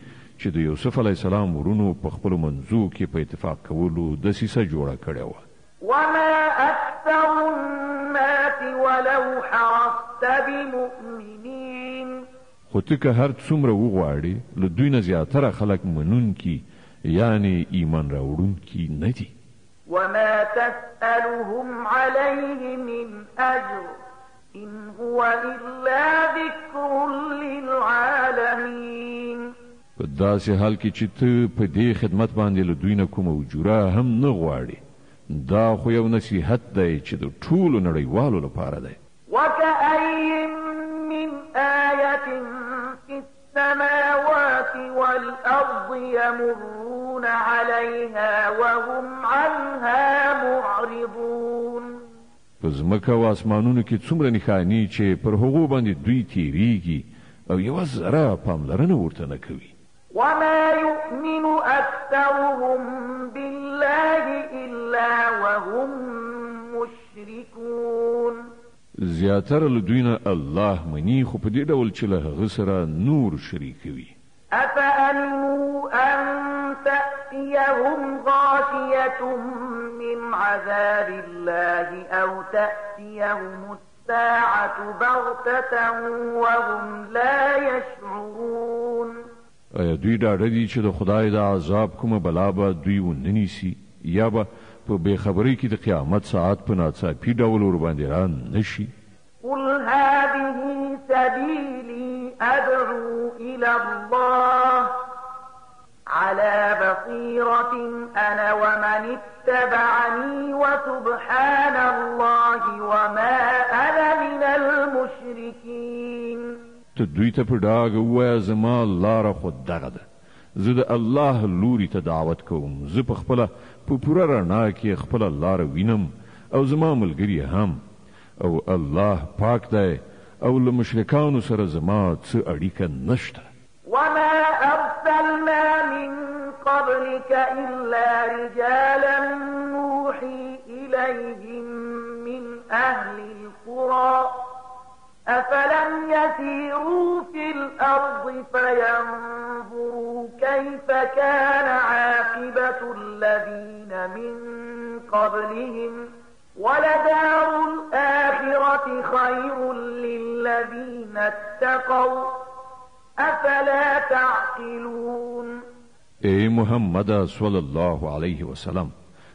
چې د یوسف علیه السلام ورونو په خپلو منځو کې په اتفاق کولو دسیسه جوړه کړې وه. وما أكثر الناس ولو حرصت بمؤمنين. خو ته که هر څومره وغواړې له دوی نه زیاتره خلک منونکي یعنې ایمان راوړونکي نه دي. وما تسألهم عليه من أجر إن هو إلا ذكر للعالمين. په داسې حال کې چې ته په دې خدمت باندې له دوی نه کومه اجوره هم نه غواړې، دا خو یو نصیحت دی چې د ټولو نړیوالو لپاره دی. وكأي من آية في السماوات والأرض يمرون عليها وهم عنها معرضون. په ځمکه او آسمانونو کې څومره نښانې چې پر هغو باندې دوی تیریږي او یوه ذره پاملرنه ورته نه کوي. وما يؤمن أكثرهم بالله إلا وهم مشركون. زیاتره له دوی نه الله مني، خو په دې ډول چې له هغه سره نور شریکوي. أفأمنوا أن تأتيهم غاشية من عذاب الله أو تأتيهم الساعة بغتة وهم لا يشعرون. آیا دوی ډاډه دي چې د خدای د عذاب کومه بلا به دوی ونه نیسي، یا به په بې خبرۍ کې د قیامت ساعت په ناڅاپي ډول ورباندې را نه شي؟ قل هذه سبيلي أدعو إلى الله على بصيرة أنا ومن اتبعني وسبحان الله وما أنا من المشركين. ته دوی ته په ډاګه ووایه زما لاره خو دغه ده، زه د الله لوري ته دعوت کوم، زه په خپله په پوره رڼا کې خپله لاره وینم او زما ملګري هم، او الله پاک دی او له مشرکانو سره زما څه اړیکه نشته. وما أرسلنا من قبلك إلا رجالا نوحي إليهم من أهل القرى أفلم يسيروا في الأرض فينظروا كيف كان عاقبة الذين من قبلهم ولدار الآخرة خير للذين اتقوا أفلا تعقلون. ای محمد صلی الله علیه وسلم،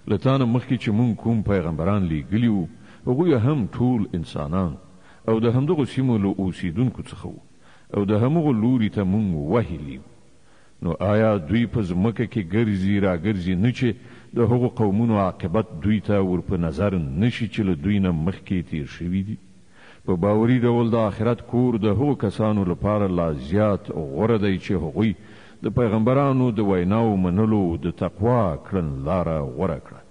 له تا نه مخکې چې مونږ کوم پیغمبران لیږلي وو هغوی هم ټول انسانان او د همدغو سیمو له اوسیدونکو څخه وو او د همغو لوري ته مونږ وحي لیږو. نو آیا دوی په ځمکه کې ګرځي راګرځي نه چې د هغو قومونو عاقبت دوی ته ور په نظر نه شي چې له دوی نه مخکې تیر شوي دي؟ په باوري ډول د آخرت کور د هغو کسانو لپاره لا زیات غوره دی چې هغوی د پیغمبرانو د ویناو منلو د تقوا کړنلاره غوره کړه.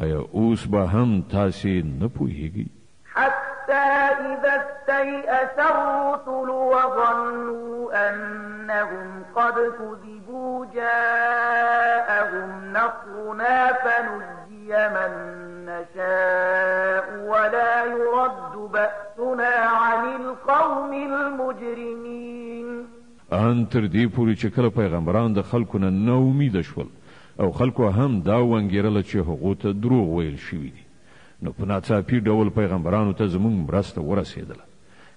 آیا اوس به هم تاسې نه پوهیږئ؟ حتى إذا استيأس الرسل وظنوا أنهم قد كذبوا جاءهم نصرنا فنجي من نشاء ولا يرد بأسنا عن القوم المجرمين. ان تر دې پورې چې کله پیغمبران د خلکو نه ناامیده شول او خلکو هم دا وانګېرله چې هغو ته دروغ ویل شوي دي، نو په ناڅاپي ډول پیغمبرانو ته زموږ مرسته ورسېدله.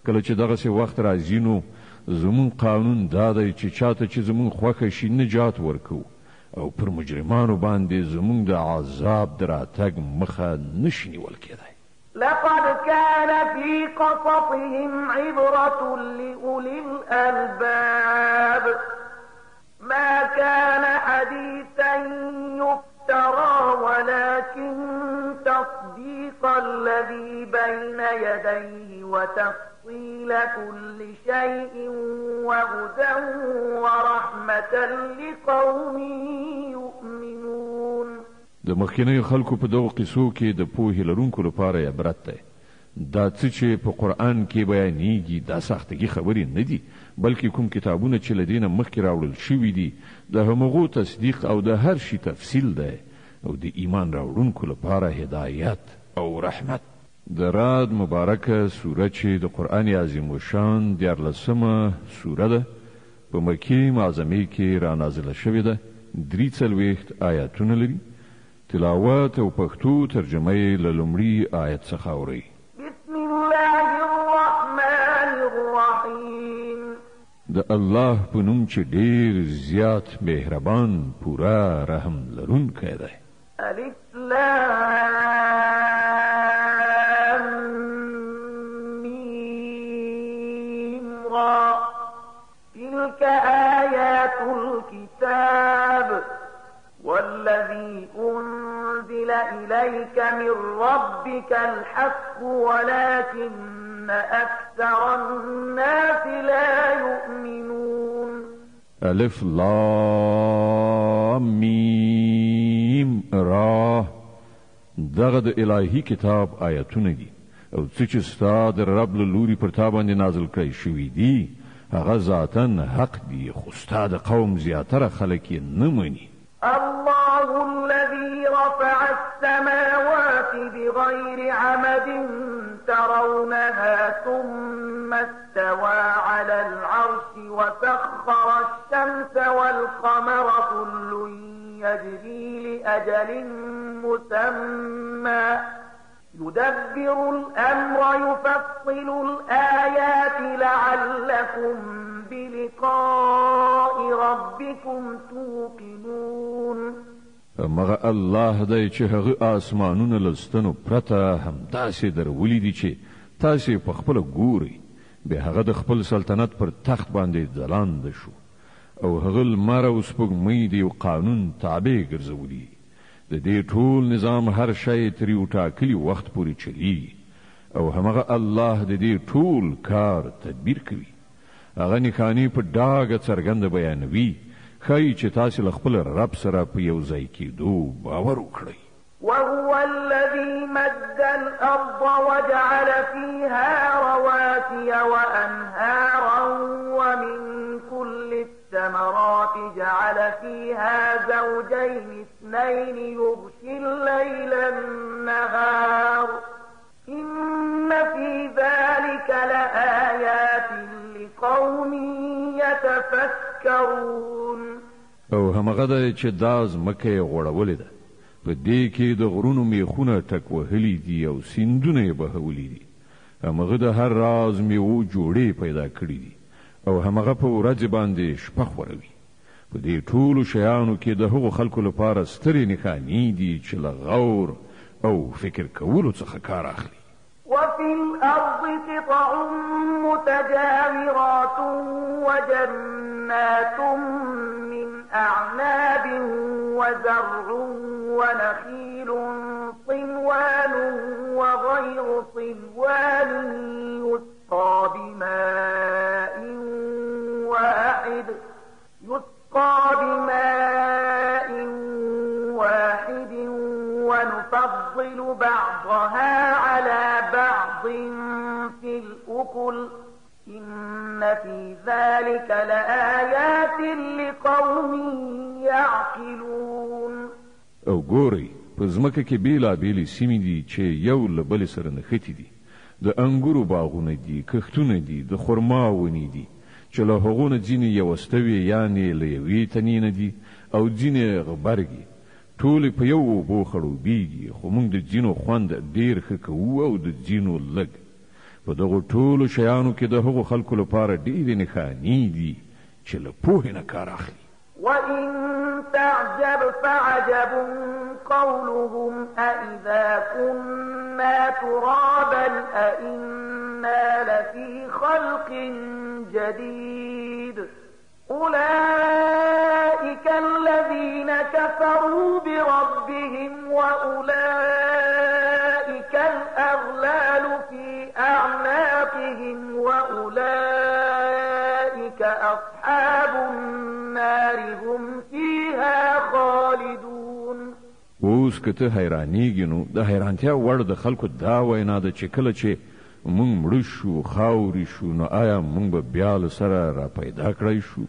کله چې دغسې وخت راځي نو زموږ قانون دا دی چې چاته چې زموږ خوښه شي نجات ورکوو او پر مجرمانو باندې زموږ د عذاب د راتګ مخه نشي نیول کېدای. لقد كان في قصصهم عبرة لأولي الألباب ما كان حديثا يفترى ولكن تصديق الذي بين يديه وتفصيل كل شيء وهدى ورحمة لقوم يؤمنون. د مخکینیو خلکو په دغو قصو کې د پوهې لرونکو لپاره عبرت دی. دا څه چې په قرآن کې بیانیږي دا ساختګي خبرې نه دي، بلکې کوم کتابونه چې له دې نه مخکې راوړل شوي دي د همغو تصدیق او د هر شي تفصیل دی او د ایمان راوړونکو لپاره هدایت او رحمت. د رعد مبارکه سوره چې د قرآن عظیم الشان 13مه سوره ده، په مکې معظمې کې را نازله شوې ده، 43 آیاتونه لري. تلاوت او پښتو ترجمه یې له لومړي آیت څخه اورئ. بسم الله الرحمن الرحیم. د الله په نوم چې ډیر زیات مهربان پوره رحم لرونکی دی. الف لام میم را تلك آیات الكتاب والذي أنزل إليك من ربك الحق ولكن أكثر الناس لا يؤمنون. ألف لام میم را دغه د الهي کتاب آیتونه دي او څه چې ستا د رب له لوري پر تا باندې نازل کړی شوي دي هغه ذاتاً حق دي، خو ستا د قوم زیاتره خلک یې نه مني. الله الذي رفع السماوات بغير عمد ترونها ثم استوى على العرش وسخر الشمس والقمر كل يجري لأجل مسمى يدبر الأمر يفصل الآيات لعلكم بلقاء ربكم توقنون. همغه الله دی چې هغه آسمانونه له ستنو پرته همداسې درولي دي چې تاسې په خپله ګورئ. بیا هغه د خپل سلطنت پر تخت باندې ځلانده شو او هغه لمر او سپوږمۍ د یو قانون تابع ګرځولي. د دې ټول نظام هر شی تر یو ټاکلي وخت پورې چلیږي او همغه الله د دې ټول کار تدبیر کوي. هغه نښانې په ډاګه څرګنده بیانوي، ښایي چې تاسې له خپل رب سره په یو ځای کېدو باور وکړئ. وهو الذي مد الأرض وجعل فيها رواسي وأنهارا ومن كل الثمرات جعل فيها زوجين اثنين يغشي الليل النهار إن في ذلك لآيات لقوم يتفكرون. او همغه دی چې دا ځمکه یې غوړولې ده، په دې کې د غرونو میخونه ټک وهلي دي او سیندونه یې بهولي دي. همغه د هر راز میوو جوړې پیدا کړي دي او همغه په ورځ باندې شپه خوروي. په دې ټولو شیانو کې د هغو خلکو لپاره سترې نښانې دي چې له غور او فکر کولو څخه کار اخلي. وفي الأرض قطع متجاورات وجنات من أعناب وزرع ونخيل صنوان وغير صنوان يسقى بماء واحد ونفضل بعضها على بعض في الأكل إن في ذلك لآيات لقوم يعقلون. او ګورئ، په ځمکه کې بېلابېلې سیمې دي چې یو له بلې سره نښتې دي. د انګورو باغونه دي، کښتونه دي، د خرما ونې دي چې له هغو نه ځینې یوستوې یعنې له یوې تنې نه دي او ځینې غبرګې. ټولې په یو اوبو خړوبېږي، خو موږ د ځینو خوند ډېر ښه کوو او د ځینو لږ. په دغو ټولو شیانو کې د هغو خلکو لپاره ډېرې نښانې دي چې له پوهې نه کار اخلي. وإن تعجب فعجب قولهم أإذا كنا ترابا أإنا لفي خلق جديد أولئك الذين كفروا بربهم وأولئك الأغلال في أعناقهم وأولئك أصحاب النار هم فيها خالدون. اوس که ته حیرانېږې نو د حیرانتیا وړ د خلکو دا وینا ده چې کله چې موږ مړه شو، خاورې شو، نو آیا موږ به بیا له سره را پیدا کړای شو؟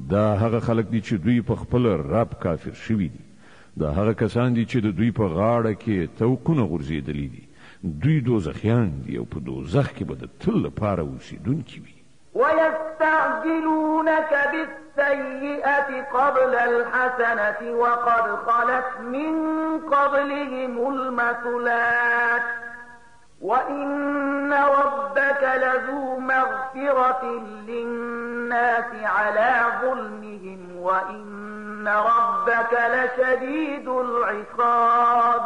دا هغه خلک دي چې دوی په خپل رب کافر شوي دي. دا هغه کسان دي چې د دوی په غاړه کې طوقونه غورځېدلي دي. دوی دوزخیان دي او په دوزخ کې به د تل لپاره اوسېدونکي وي. ويستعجلونك بالسيئة قبل الحسنة وقد خلت من قبلهم المثلات وإن ربك لذو مغفرة للناس على ظلمهم وإن ربك لشديد العقاب.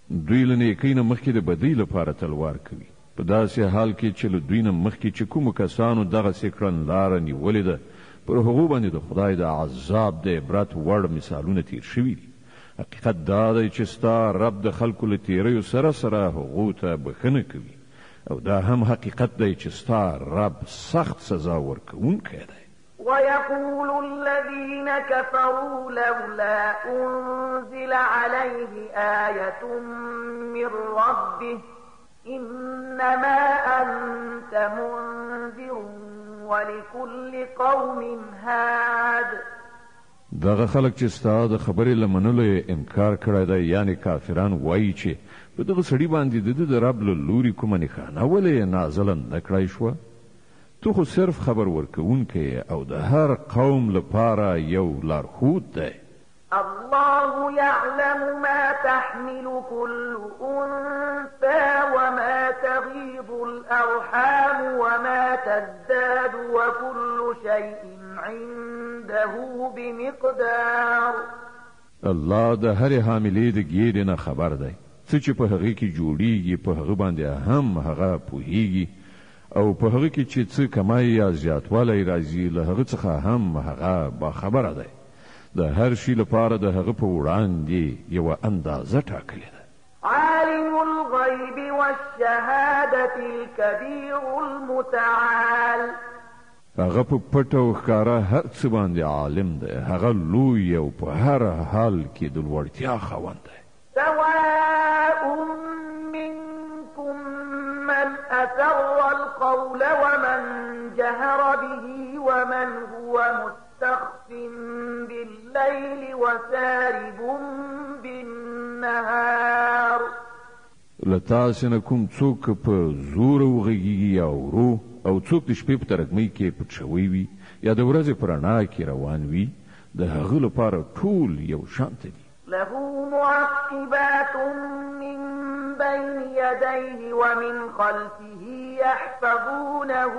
دوی له نیکۍ نه مخکې د بدۍ لپاره تلوار کوي، په داسې حال کې چې له دوی نه مخکې چې کومو کسانو دغسې کړنلاره نیولې ده، پر هغو باندې د خدای د عذاب د عبرت وړ مثالونه تیر شوي دي. حقیقت دا دی چې ستا رب د خلکو له تیریو سره سره هغو ته بښنه کوي، او دا هم حقیقت دی چې ستا رب سخت سزا ورکوونکی دی. ويقول الذين كفروا لولا أنزل عليه آية من ربه إنما أنت منذر ولكل قوم هاد. دغه خلک چې ستا د خبرې له منلو یې انکار کړی دی، یعنې کافران، وایي چې په دغه سړي باندې د ده د رب له لوري کومه نښانه ولې نازله نه کړای شوه؟ ته خو صرف خبر ورکوونکی او د هر قوم لپاره یو لارښود دی. الله يعلم ما تحمل كل أنثى وما تغيض الأرحام وما تزداد وكل شيء عنده بمقدار. الله د هرې حاملې د ګیډې نه خبر دی، څه چې په هغې کې جوړیږي په هغه باندې هم هغه پوهیږي، او په هغه کې چې څه کمی یا زیاتوالی راځي له هغه څخه هم هغه باخبره دی. د هر شي لپاره د هغه په وړاندې یوه اندازه ټاکلې ده. عالم الغیب والشهادة الكبیر المتعال. هغه په پټه او ښکاره هر څه باندې عالم دی، هغه لوی او په هر حال کې د لوړتیا خاوند دی. سواء منكم من أسر القول ومن جهر به ومن هو مستخف بالليل وسارب بالنهار. له تاسې نه کوم څوک په زوره وغږیږي یا ورو، او څوک د شپې په ترږمۍ کې پټ شوی وي یا د ورځې په رڼا کې روان وي، د هغه لپاره ټول یو شانته دي. له معقبات من بين يديه ومن خلفه يحفظونه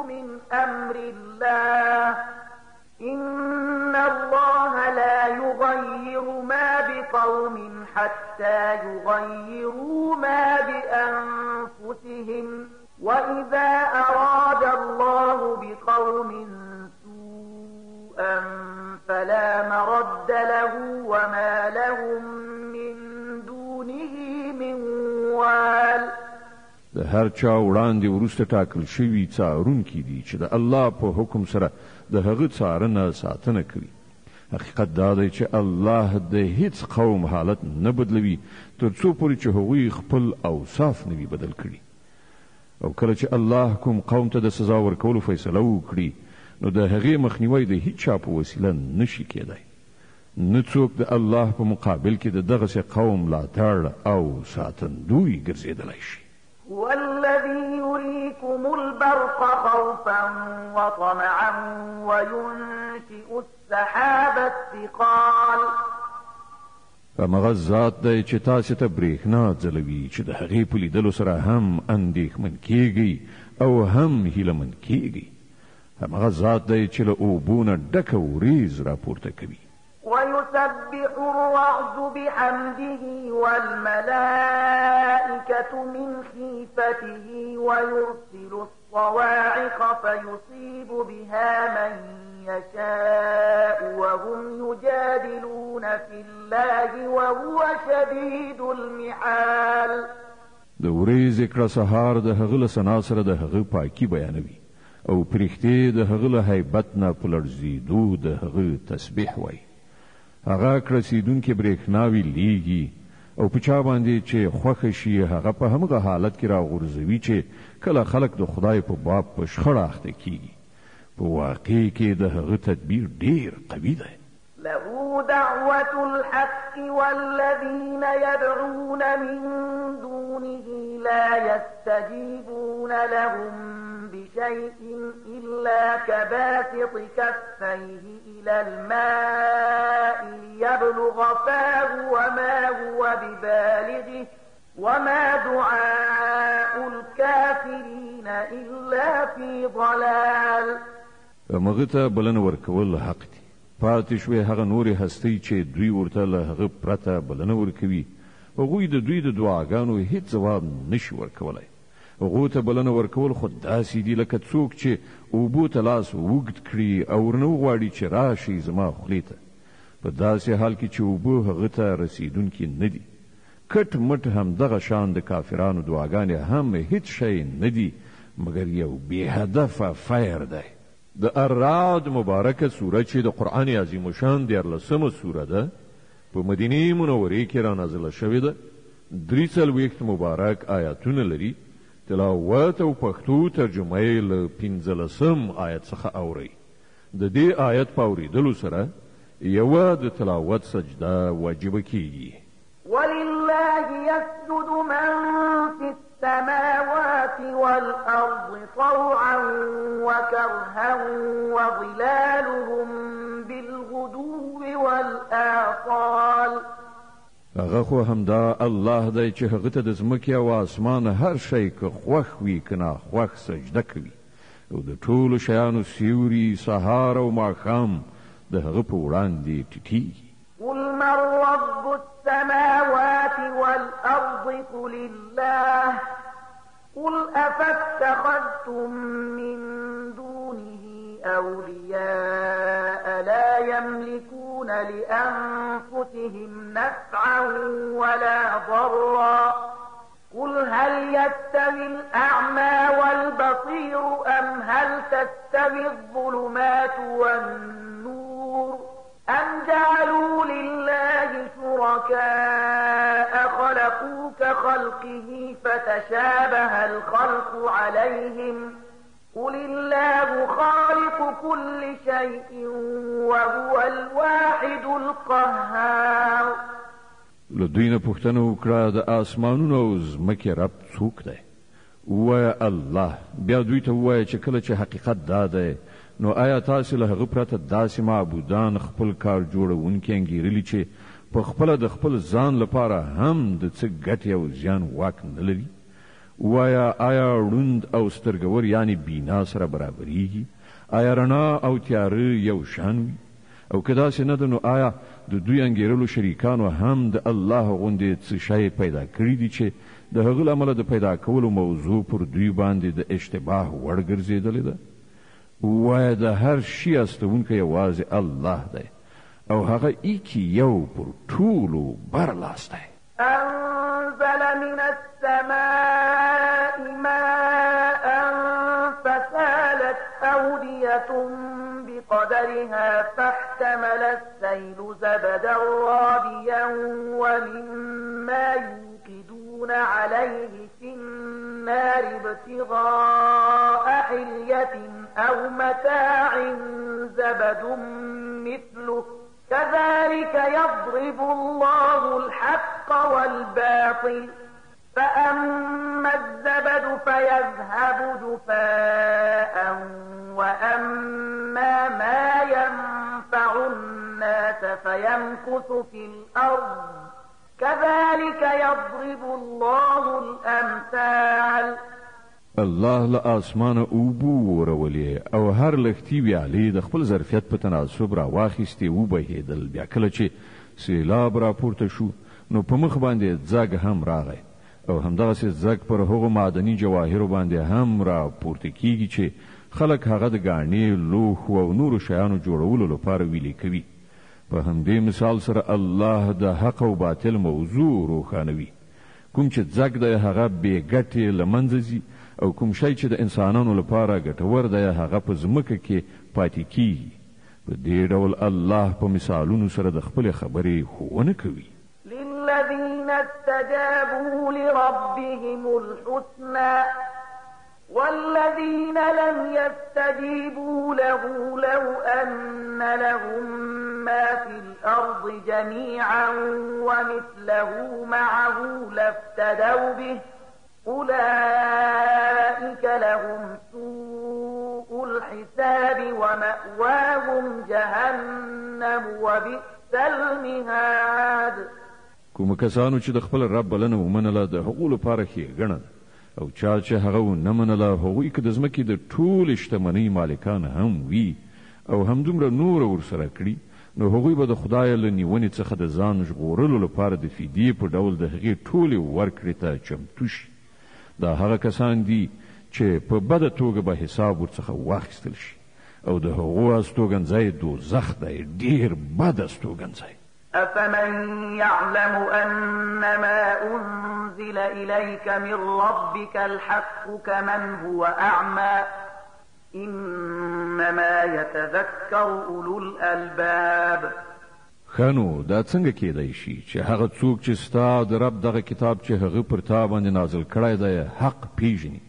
من أمر الله إن الله لا يغير ما بقوم حتى يغيروا ما بأنفسهم وإذا أراد الله بقوم سوءا فلا مرد له وما لهم من دونه من وال. د هر چا وړاندې وروسته ټاکل شوي څارونکي دي چې د الله په حکم سره د هغه څارنه ساتنه کوي. حقیقت دا دی چې الله د هیڅ قوم حالت نه بدلوي تر څو پورې چې هغوی خپل اوصاف نه وي بدل کړي. او کله چې الله کوم قوم ته د سزا ورکولو فیصله وکړي نو د هغې مخنیوی د هیچا په وسیله نشي کېدای. نه څوک د الله په مقابل کې د دغسې قوم ملاتړ او ساتندوی ګرځېدلی شي. هو الذي يريكم البرق خوفا وطمعا وينشئ السحاب الثقال. همغه ذات دی چې تاسې ته برېښنا ځلوي چې د هغې په لیدلو سره هم اندېښمن کیږئ او هم هیله من کیږئ. همغه ذات دی چې له اوبو نه ډکه وریځ راپورته کوي. ويسبح الرعد بحمده والملائكة من خيفته ويرسل الصواعق فيصيب بها من يشاء وهم يجادلون في الله وهو شديد المحال. د ورېځې کړه سهار د هغه له ثنا سره د هغه پاکي بیانوي، او پرښتې د هغه له هیبت نه په لړزېدو د هغه تسبیح وایي. هغه کړسېدونکې برېښناوې لیږي او په چا باندې چې خوښه شي هغه په همغه حالت کې راغورځوي چې کله خلک د خدای په باب په شخړه اخته کیږي. په واقع کې د هغه تدبیر ډیر قوي دی. له دعوة الحق والذين يدعون من دونه لا يستجيبون لهم بشيء إلا كباسط كفيه إلى الماء ليبلغ فاه وما هو ببالغه وما دعاء الكافرين إلا في ضلال. همغه ته بلنه ورکول حق دي. پاتې شوې هغه نورې هستۍ چې دوی ورته له هغه پرته بلنه ورکوي، هغوی د دوی د دعاګانو هیڅ ځواب نشي ورکولی. هغو ته بلنه ورکول خو داسې دي لکه څوک چې اوبو ته لاس اوږد کړي او ورنه وغواړي چې راشي زما خولې ته، په داسې حال کې چې اوبه هغه ته رسېدونکي نه دي. کټ مټ همدغه شان د کافرانو دعاګانې هم هیڅ شی نه دي مګر یو بې هدفه فیر دی. د الرعد مبارکه سوره چې د قرآن عظیم الشان دیارلسمه سوره ده، په مدینې منورې کې را نازله شوې ده. 43 مبارک آیاتونه لري. تلاوت او پښتو ترجمه یې له 15 آیت څخه اورئ. د دې آیت په اورېدلو سره یوه د تلاوت سجده واجبه کیږي. ولله يسجد من في السماوات والأرض طوعا وكرها وظلالهم بالغدو والآصال. هغه خو همدا الله دی چې هغه ته د ځمکې او آسمان هر شی که خوښ وي که ناخوښ سجده کوي او د ټولو شیانو سیوري سهار او ماښام د هغه په وړاندې ټیټیږي. قل من رب السماوات والأرض قل الله قل أفاتخذتم من دونه أولياء لا يملكون لأنفسهم نفعا ولا ضرا قل هل يستوي الأعمى والبصير أم هل تستوي الظلمات والنور أم جعلوا لله شركاء خلقوا كخلقه فتشابه الخلق عليهم قل الله خالق كل شيء وهو الواحد القهار. له دوی نه پوښتنه وکړه، د آسمانونو او ځمکې رب څوک دی؟ ووایه الله. بیا دوی ته ووایه چې کله چې حقیقت دا دی، نو آیا تاسې له هغه پرته داسې معبودان خپل کار جوړوونکي انګېرلي چې په خپله د خپل ځان لپاره هم د څه ګټې او زیان واک نه لري؟ ووایه آیا ړوند او سترګور یعنې بینا سره برابرېږي؟ آیا رڼا او تیاره یو شان وي؟ او که داسې نه ده، نو آیا د دوی انګېرلو شریکانو هم د الله غوندې څه شی پیدا کړي دي چې د هغه له امله د پیدا کولو موضوع پر دوی باندې د اشتباه وړ ګرځېدلې ده؟ ووایه د هر شي استوونکی یوازې الله دی او هغه ایکی یو پر ټولو برلاس دی. أنزل من السماء ماء فسالت أودية بقدرها فاحتمل السيل زبدا رابيا ومما يوقدون عليه في النار ابتغاء حلية أو متاع زبد مثله كذلك يضرب الله الحق والباطل فأما الزبد فيذهب جفاء وأما ما ينفع الناس فيمكث في الأرض كذلك يضرب الله الأمثال. الله له آسمانه اوبه وورولې او هر لښتي ویالې د خپل ظرفیت په تناسب را واخیستې وبهېدل. بیا کله چې سیلاب راپورته شو، نو په مخ باندې ځګ هم راغی او همدغسې ځګ پر هغو معدني جواهرو باندې هم را پورته کیږي چې خلک هغه د ګاڼې، لوښو او نورو شیانو جوړولو لپاره ویلې کوي. په همدې مثال سره الله د حق او باطل موضوع روښانوي. کوم چې ځګ دی هغه بې ګټې له منځه ځي او کوم شی چې د انسانانو لپاره ګټور دی هغه په ځمکه کې پاتې کیږي. په دې ډول الله په مثالونو سره د خپلې خبرې ښوونه کوي. للذین استجابوا لربهم الحسنى والذین لم يستجيبوا له لو أن لهم ما في الأرض جميعا ومثله معه لافتدوا به أولئك لهم سوء الحساب ومأواهم جهنم وبئس المهاد. کوم کسانو چې د خپل رب بلنه ومنله د هغو لپاره ښېګڼه ده، او چا چې هغه ونه منله هغوی که د ځمکې د ټولې شتمنۍ مالکان هم وي او همدومره نوره ورسره کړي، نو هغوی به د خدای له نیونې څخه د ځان ژغورلو لپاره د فدیې په ډول د هغې ټولې ورکړې ته چمتو شي. دا هغه کسان دي چې په بده توګه به حساب ورڅخه واخیستل شي او د هغو استوګنځای دوزخ دی، ډېر بد استوګنځای. أفمن يعلم أنما أنزل إليك من ربك الحق كمن هو أعمى إنما يتذكر أولو الألباب. ښه نو دا څنګه کېدای شي چې هغه څوک چې ستا د رب دغه کتاب چې هغه پر تا باندې نازل کړی دی حق پیژني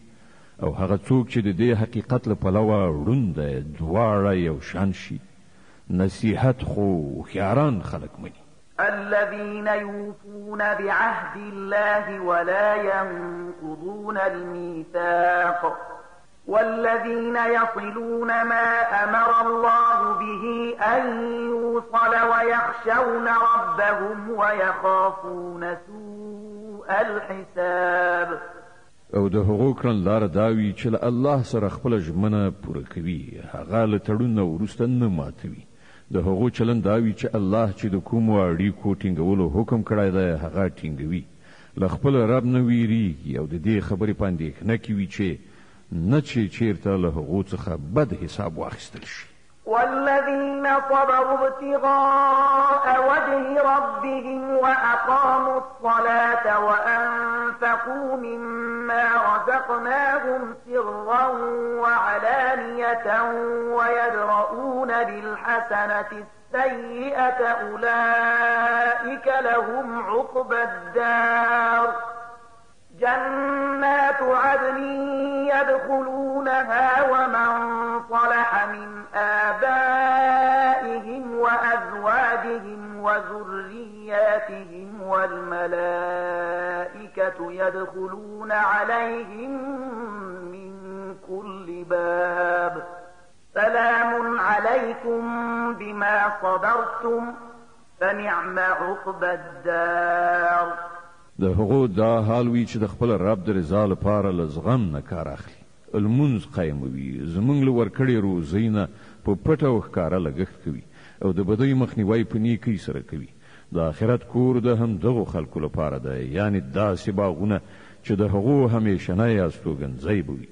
او هغه څوک چې د دې حقیقت له پلوه ړوند دی دواړه یو شان شي؟ نصیحت خو هوښیاران خلک مني. الذين يوفون بعهد الله ولا ينقضون الميثاق. والذين يصلون ما أمر الله به أن يوصل ويخشون ربهم ويخافون سوء الحساب. او د هغو کړنلاره دا وي چې له الله سره خپله ژمنه پوره کوي، هغه له تړون نه وروسته نه ماتوي. د هغو چلند دا وي چې الله چې د کومو اړیکو ټینګولو حکم کړی دی هغه ټینګوي، له خپل رب نه ویریږي او د دې خبرې په اندېښنه کې وي چې نه چې چیرته له هغو څخه بد حساب واخیستل شي. والذين صبروا ابتغاء وجه ربهم وأقاموا الصلاة وأنفقوا مما رزقناهم سرا وعلانية ويدرؤون بالحسنة السيئة أولئك لهم عقبى الدار. جنات عدن يدخلونها ومن صلح من آبائهم وأزواجهم وذرياتهم والملائكة يدخلون عليهم من كل باب. سلام عليكم بما صبرتم فنعم عقبى الدار. د هغو دا حال وي چې د خپل رب د رضا لپاره له زغم نه کار اخلي، لمونځ قایموي، زمونږ له ورکړې روزۍ نه په پټه او ښکاره لګښت کوي او د بدۍ مخنیوی په نیکۍ سره کوي. د آخرت کور د همدغو خلکو لپاره دی، یعنې داسې باغونه چې د هغو همیشنی استوګنځی به وي.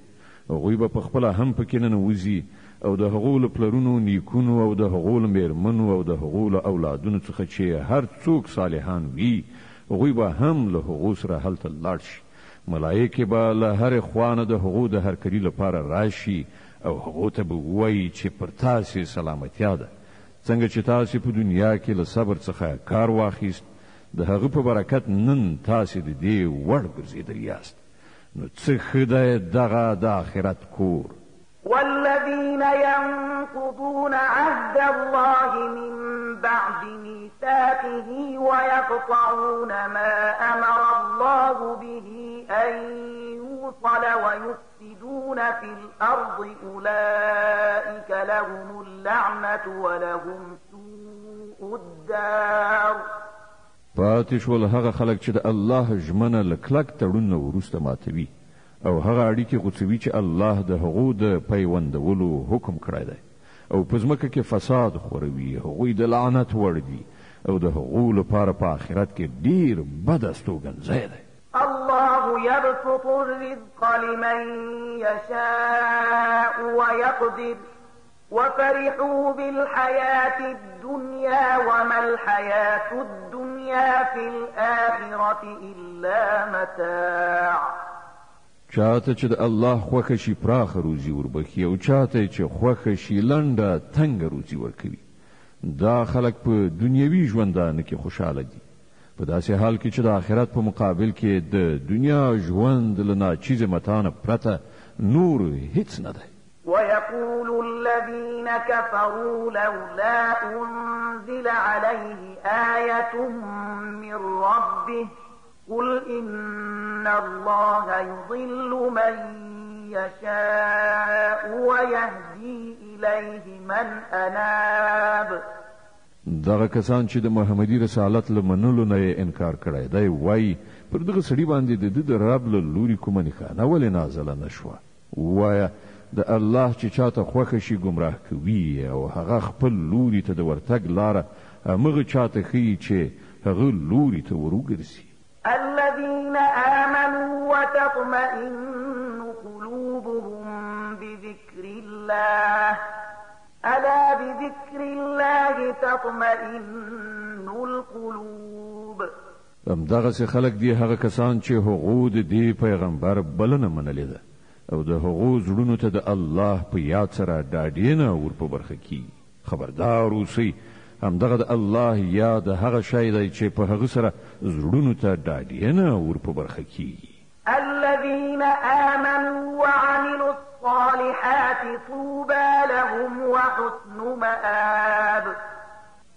هغوی به پخپله هم پکې ننوځي او د هغو له پلرونو، نیکونو او د هغو له میرمنو او د هغو له اولادونو څخه چې هر څوک صالحان وي هغوی به هم له هغو سره هلته لاړ شي. ملایکې به له هرې خوا نه د هغو د هرکلي لپاره راشي او هغو ته به ووایي چې پر تاسې سلامتیا ده، څنګه چې تاسې په دنیا کې له صبر څخه کار واخیست، د هغه په برکت نن تاسې د دې وړ ګرځېدلي یاست. نو څه ښه دی دغه د آخرت کور. والذين ينقضون عهد الله من بعد ميثاقه ويقطعون ما أمر الله به أن يوصل ويفسدون في الأرض أولئك لهم اللعنة ولهم سوء الدار. پاتې شول هغه خلک چې د الله ژمنه له کلک تړون نه وروسته ماتوي او هغه اړیکې غوڅوي چې الله د هغو د پیوندولو حکم کړی دی او په ځمکه کې فساد خوروي، هغوی د لعنت وړ دي او د هغو لپاره په آخرت کې ډیر بد استوګنځی دی. الله يبسط الرزق لمن يشاء ويقدر وفرحوا بالحياة الدنيا وما الحياة الدنيا في الآخرة إلا متاع. چاته چې د الله خوښه شي پراخه روزي وربښي او چاته چې خوښه شي لنډه تنګه روزي ورکوي. دا خلک په دنیوي ژوندانه کې خوشحاله دي، په داسې حال کې چې د آخرت په مقابل کې د دنیا ژوند له ناچیزه متاع نه پرته نور هیڅ نه دی. ويقول الذين كفروا لولا أنزل عليه آية من ربه قل إن الله يضل من يشاء ويهدي إليه من أناب. دغه کسان چې د محمدي رسالت له منلو نه یې انکار کړی دی وایي پر دغه سړي باندې د ده د رب له لوري کومه نښانه ولې نازله نه شوه؟ ووایه د الله چې چاته خوښه شي ګمراه کوي او هغه خپل لوري ته د ورتګ لاره همغه چاته ښیي چې هغه لوري ته وروګرځي. الذين آمنوا وتطمئن قلوبهم بذكر الله ألا بذكر الله تطمئن القلوب. همدغسې خلک دي هغه کسان چې هغو د دې پیغمبر بلنه منلې ده او د هغو زړونو ته د الله په یاد سره ډاډینه ور په برخه کیږي. خبردار اوسئ، همدغه د الله یاد هغه شی دی چې په هغه سره زړونو ته ډاډینه ور په برخه کیږي. الذين آمنوا وعملوا الصالحات طوبى لهم وحسن مآب.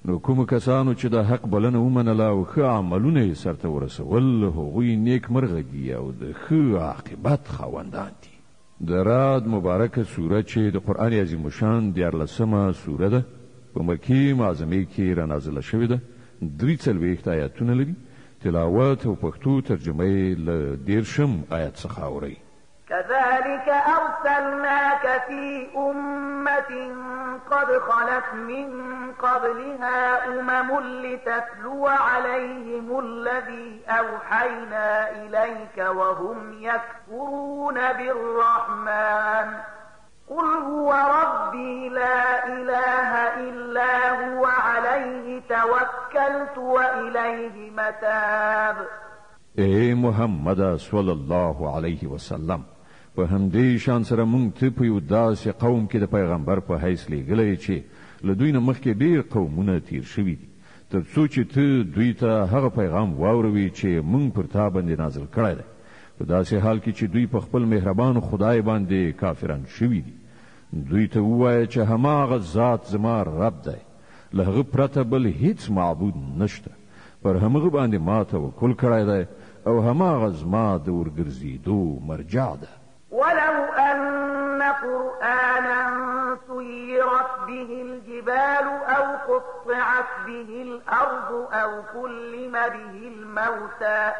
نو کوم کسانو چې د حق بلنه ومنله او ښه عملونه یې سرته ورسول، هغوی نیکمرغه دي او د ښه عاقبت خاوندان دي. د رعد مبارکه سوره چې د قرآن عظیم الشان دیارلسمه سوره ده، په مکې معظمې کې رانازله شوې ده، 43 آیاتونه لري، تلاوت او پښتو ترجمه یې له دېرشم آیت څخه اورئ. كذلك أرسلناك في أمة قد خلت من قبلها أمم لتتلو عليهم الذي أوحينا إليك وهم يكفرون بالرحمن قل هو ربي لا إله إلا هو عليه توكلت وإليه متاب. ای محمد صلی الله علیه وسلم، په همدې شان سره مونږ ته په یو داسې قوم کې د پیغمبر په حیث لېږلی چې له دوی نه مخکې ډېر قومونه تیر شوي دي، تر څو چې ته دوی ته هغه پیغام واوروي چې مونږ پر تا باندې نازل کړی دی، په داسې حال کې چې دوی په خپل مهربان خدای باندې کافران شوي دي. دوی ته ووایه چې هماغه ذات زما رب دی، له هغه پرته بل هیڅ معبود نشته، پر همغه باندې ما توکل کړی دی او هماغه زما د ورګرځېدو مرجع ده. ولو أن قرآنا سيرت به الجبال أو قطعت به الأرض أو كلم به الموتى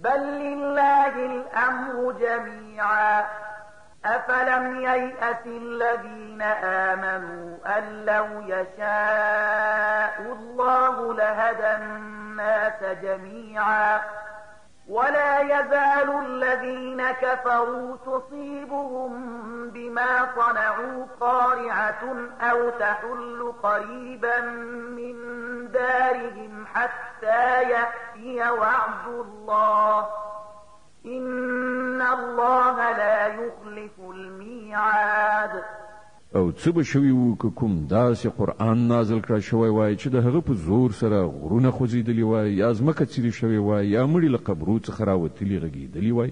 بل لله الأمر جميعا أفلم ييأس الذين آمنوا أن لو يشاء الله لهدى الناس جميعا ولا يزال الذين كفروا تصيبهم بما صنعوا قارعة أو تحل قريبا من دارهم حتى يأتي وعد الله إن الله لا يخلف الميعاد. او څه به شوي وو که کوم داسې قرآن نازل کړی شوی وای چې د هغه په زور سره غرونه خوځېدلي وای، یا ځمکه څیرې شوې وای، یا مړي له قبرو څخه راوتلي غږېدلي وای؟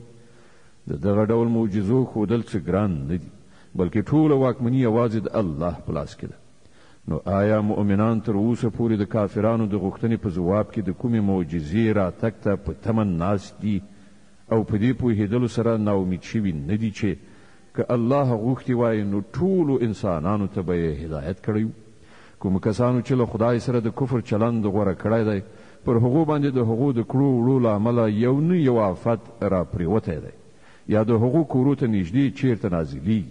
د دغه ډول معجزو ښودل څه ګران نه دي، بلکې ټوله واکمني یوازې د الله په لاس کې ده. نو آیا مؤمنان تر اوسه پورې د کافرانو د غوښتنې په ځواب کې د کومې معجزې راتګ ته په تمه ناست دي او په دې پوهېدلو سره ناامید شوي نه دي چې که الله غوښتي وای نو ټولو انسانانو ته به یې هدایت کړی وو؟ کوم کسانو چې له خدای سره د کفر چلند غوره کړی دی، پر هغو باندې د هغو د کړو وړو له امله یو نه یو آفت را پرېوتی دی، یا د هغو کورو ته نږدې چیرته نازلیږي.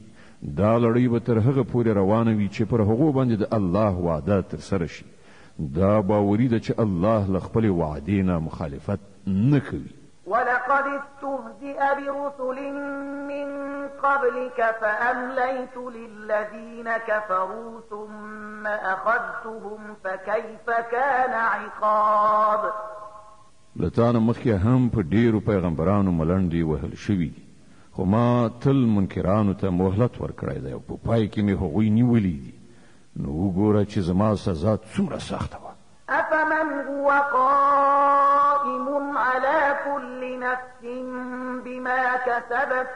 دا لړۍ به تر هغه پورې روانه وي چې پر هغو باندې د الله وعده ترسره شي. دا باوري ده چې الله له خپلې وعدې نه مخالفت نه کوي. ولقد استهزئ برسل من قبلك فأمليت للذين كفروا ثم أخذتهم فكيف كان عقاب. له تا نه مخکې هم په ډېرو پیغمبرانو ملنډې وهل شوي دي، خو ما تل منکرانو ته مهلت ورکړی دی او په پای کې مې هغوی نیولي دي. نو وګوره چې زما سزا څومره سخته وه. أفمن هو قائم على كل نفس بما كسبت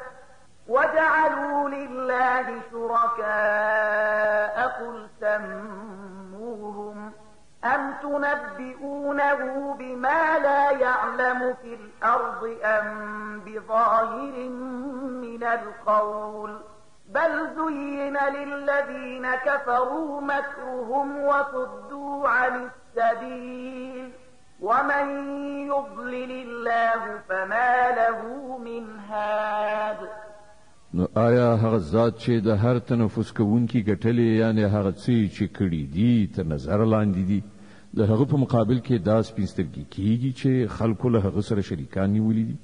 وجعلوا لله شركاء قل سموهم أم تنبئونه بما لا يعلم في الأرض أم بظاهر من القول بل زين للذين كفروا مكرهم وصدوا عن السبيل ومن يضلل الله فما له من هاد. نو آیا هغه ذات چې د هر تنفس کوونکي ګټلې، یعنې هغه څه چې کړي دي، تر نظر لاندې دي، د هغه په مقابل کې دا سپین سترګي کیږي چې خلکو له هغه سره شریکان نیولي دي؟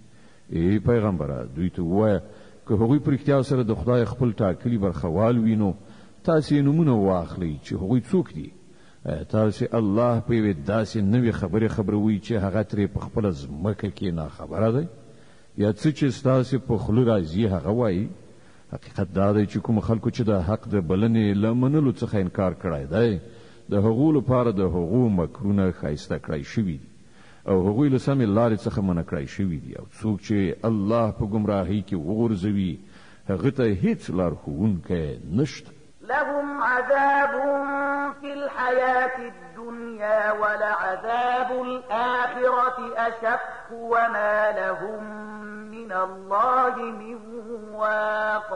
ای پیغمبره، دوی ته ووایه که هغوی په رښتیا سره د خدای خپل ټاکلي برخوال وي، نو تاسې یې نومونه واخلئ چې هغوی څوک دي. تاسې الله په یوې داسې نوې خبرې خبروئ چې هغه ترې په خپله ځمکه کې ناخبره دی، یا څه چې ستاسې په خوله راځي هغه وایي؟ حقیقت دا دی چې کوم خلکو چې د حق د بلنې له منلو څخه انکار کړی دی، د هغو لپاره د هغو مکرونه ښایسته کړی شوي دي او هغوی له سمې لارې څخه منع کړی شوي دي. او څوک چې الله په ګمراهۍ کې وغورځوي، هغه ته هیڅ لارښوونکی نشته. لهم عذاب في الحياة الدنيا ولعذاب الآخرة أشق وما لهم من الله من واق.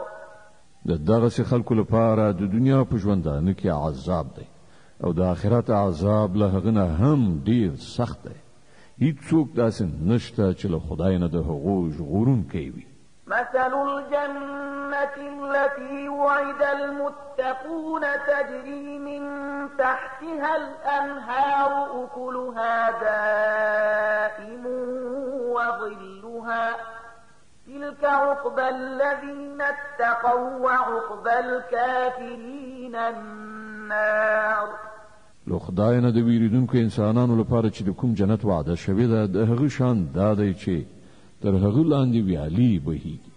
د دغسې خلکو لپاره د دنیا په ژوندانه کې عذاب دی او د آخرت عذاب له هغه نه هم ډیر سخت دی. هیڅوک داسې نشته چې له خدای نه د هغو ژغورونکی وي. مثل الجنة التي وعد المتقون تجري من تحتها الأنهار أكلها دائم وظلها تلك عقبى الذين اتقوا وعقبى الكافرين النار. له خدای نه د ویریدونکو انسانانو لپاره چې د کوم جنت وعده شوې ده، د هغه شان دا دی چې تر هغه لاندې ویالې بهیږي،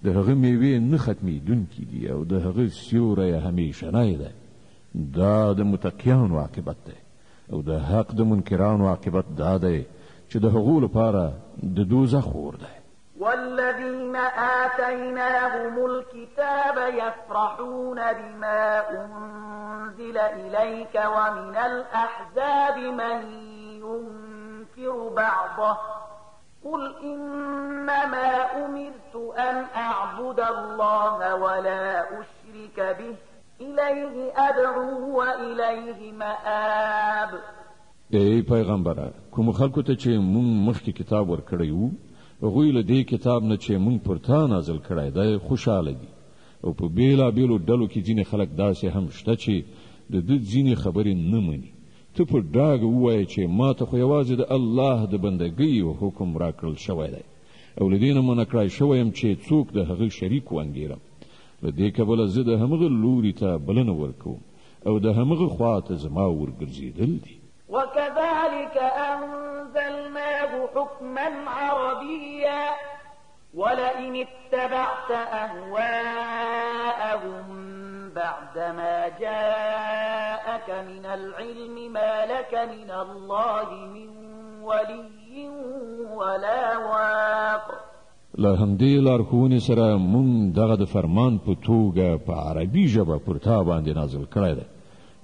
د هغه میوې نه ختمېدونکې دي او د هغه سیوری همیشنی دی. دا د متقیانو عاقبت دی او د حق د منکرانو عاقبت دا دی چې د هغو لپاره د دوزخ اور دی. والذين آتيناهم الكتاب يفرحون بما أنزل إليك ومن الأحزاب من ينكر بعضه قل إنما أمرت أن أعبد الله ولا أشرك به إليه أدعو وإليه مآب. ای پیغمبره، کوم خلکو ته چې مونږ مخکې کتاب ورکړی وو، هغوی له دې کتاب نه چې مونږ پر تا نازل کړی دی خوشحاله دي. او په بېلابېلو ډلو کې ځینې خلک داسې هم شته چې د ده ځینې خبرې نه مني. ته په ډاګه ووایه چې ما ته خو یوازې د الله د بندګۍ حکم راکړل شوی دی او له دې نه منع کړای شوی یم چې څوک د هغه شریک وانګېرم. له دې کبله زه د همغه لوري ته بلنه ورکوم او د همغه خوا ته زما ورګرځېدل دي. وكذلك أنزلناه حكما عربيا ولئن اتبعت أهواءهم بعدما جاءك من العلم ما لك من الله من ولي ولا واق. له همدې لارښوونې سره مونږ دغه د فرمان په توګه په عربي ژبه پر تا باندې نازل کړی دی.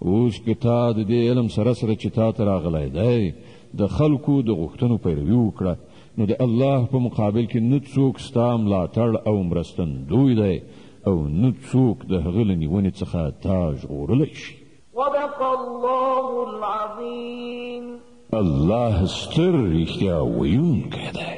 اوس که تا د دې علم سره سره چې تا ته راغلی دی د خلکو د غوښتنو پیروي وکړه، نو د الله په مقابل کې نه څوک ستا ملاتړ او مرستندوی دی او نه څوک د هغه له نیونې څخه تا ژغورلی شي. صدق الله العظیم. الله ستر رښتیا ویونکی دی.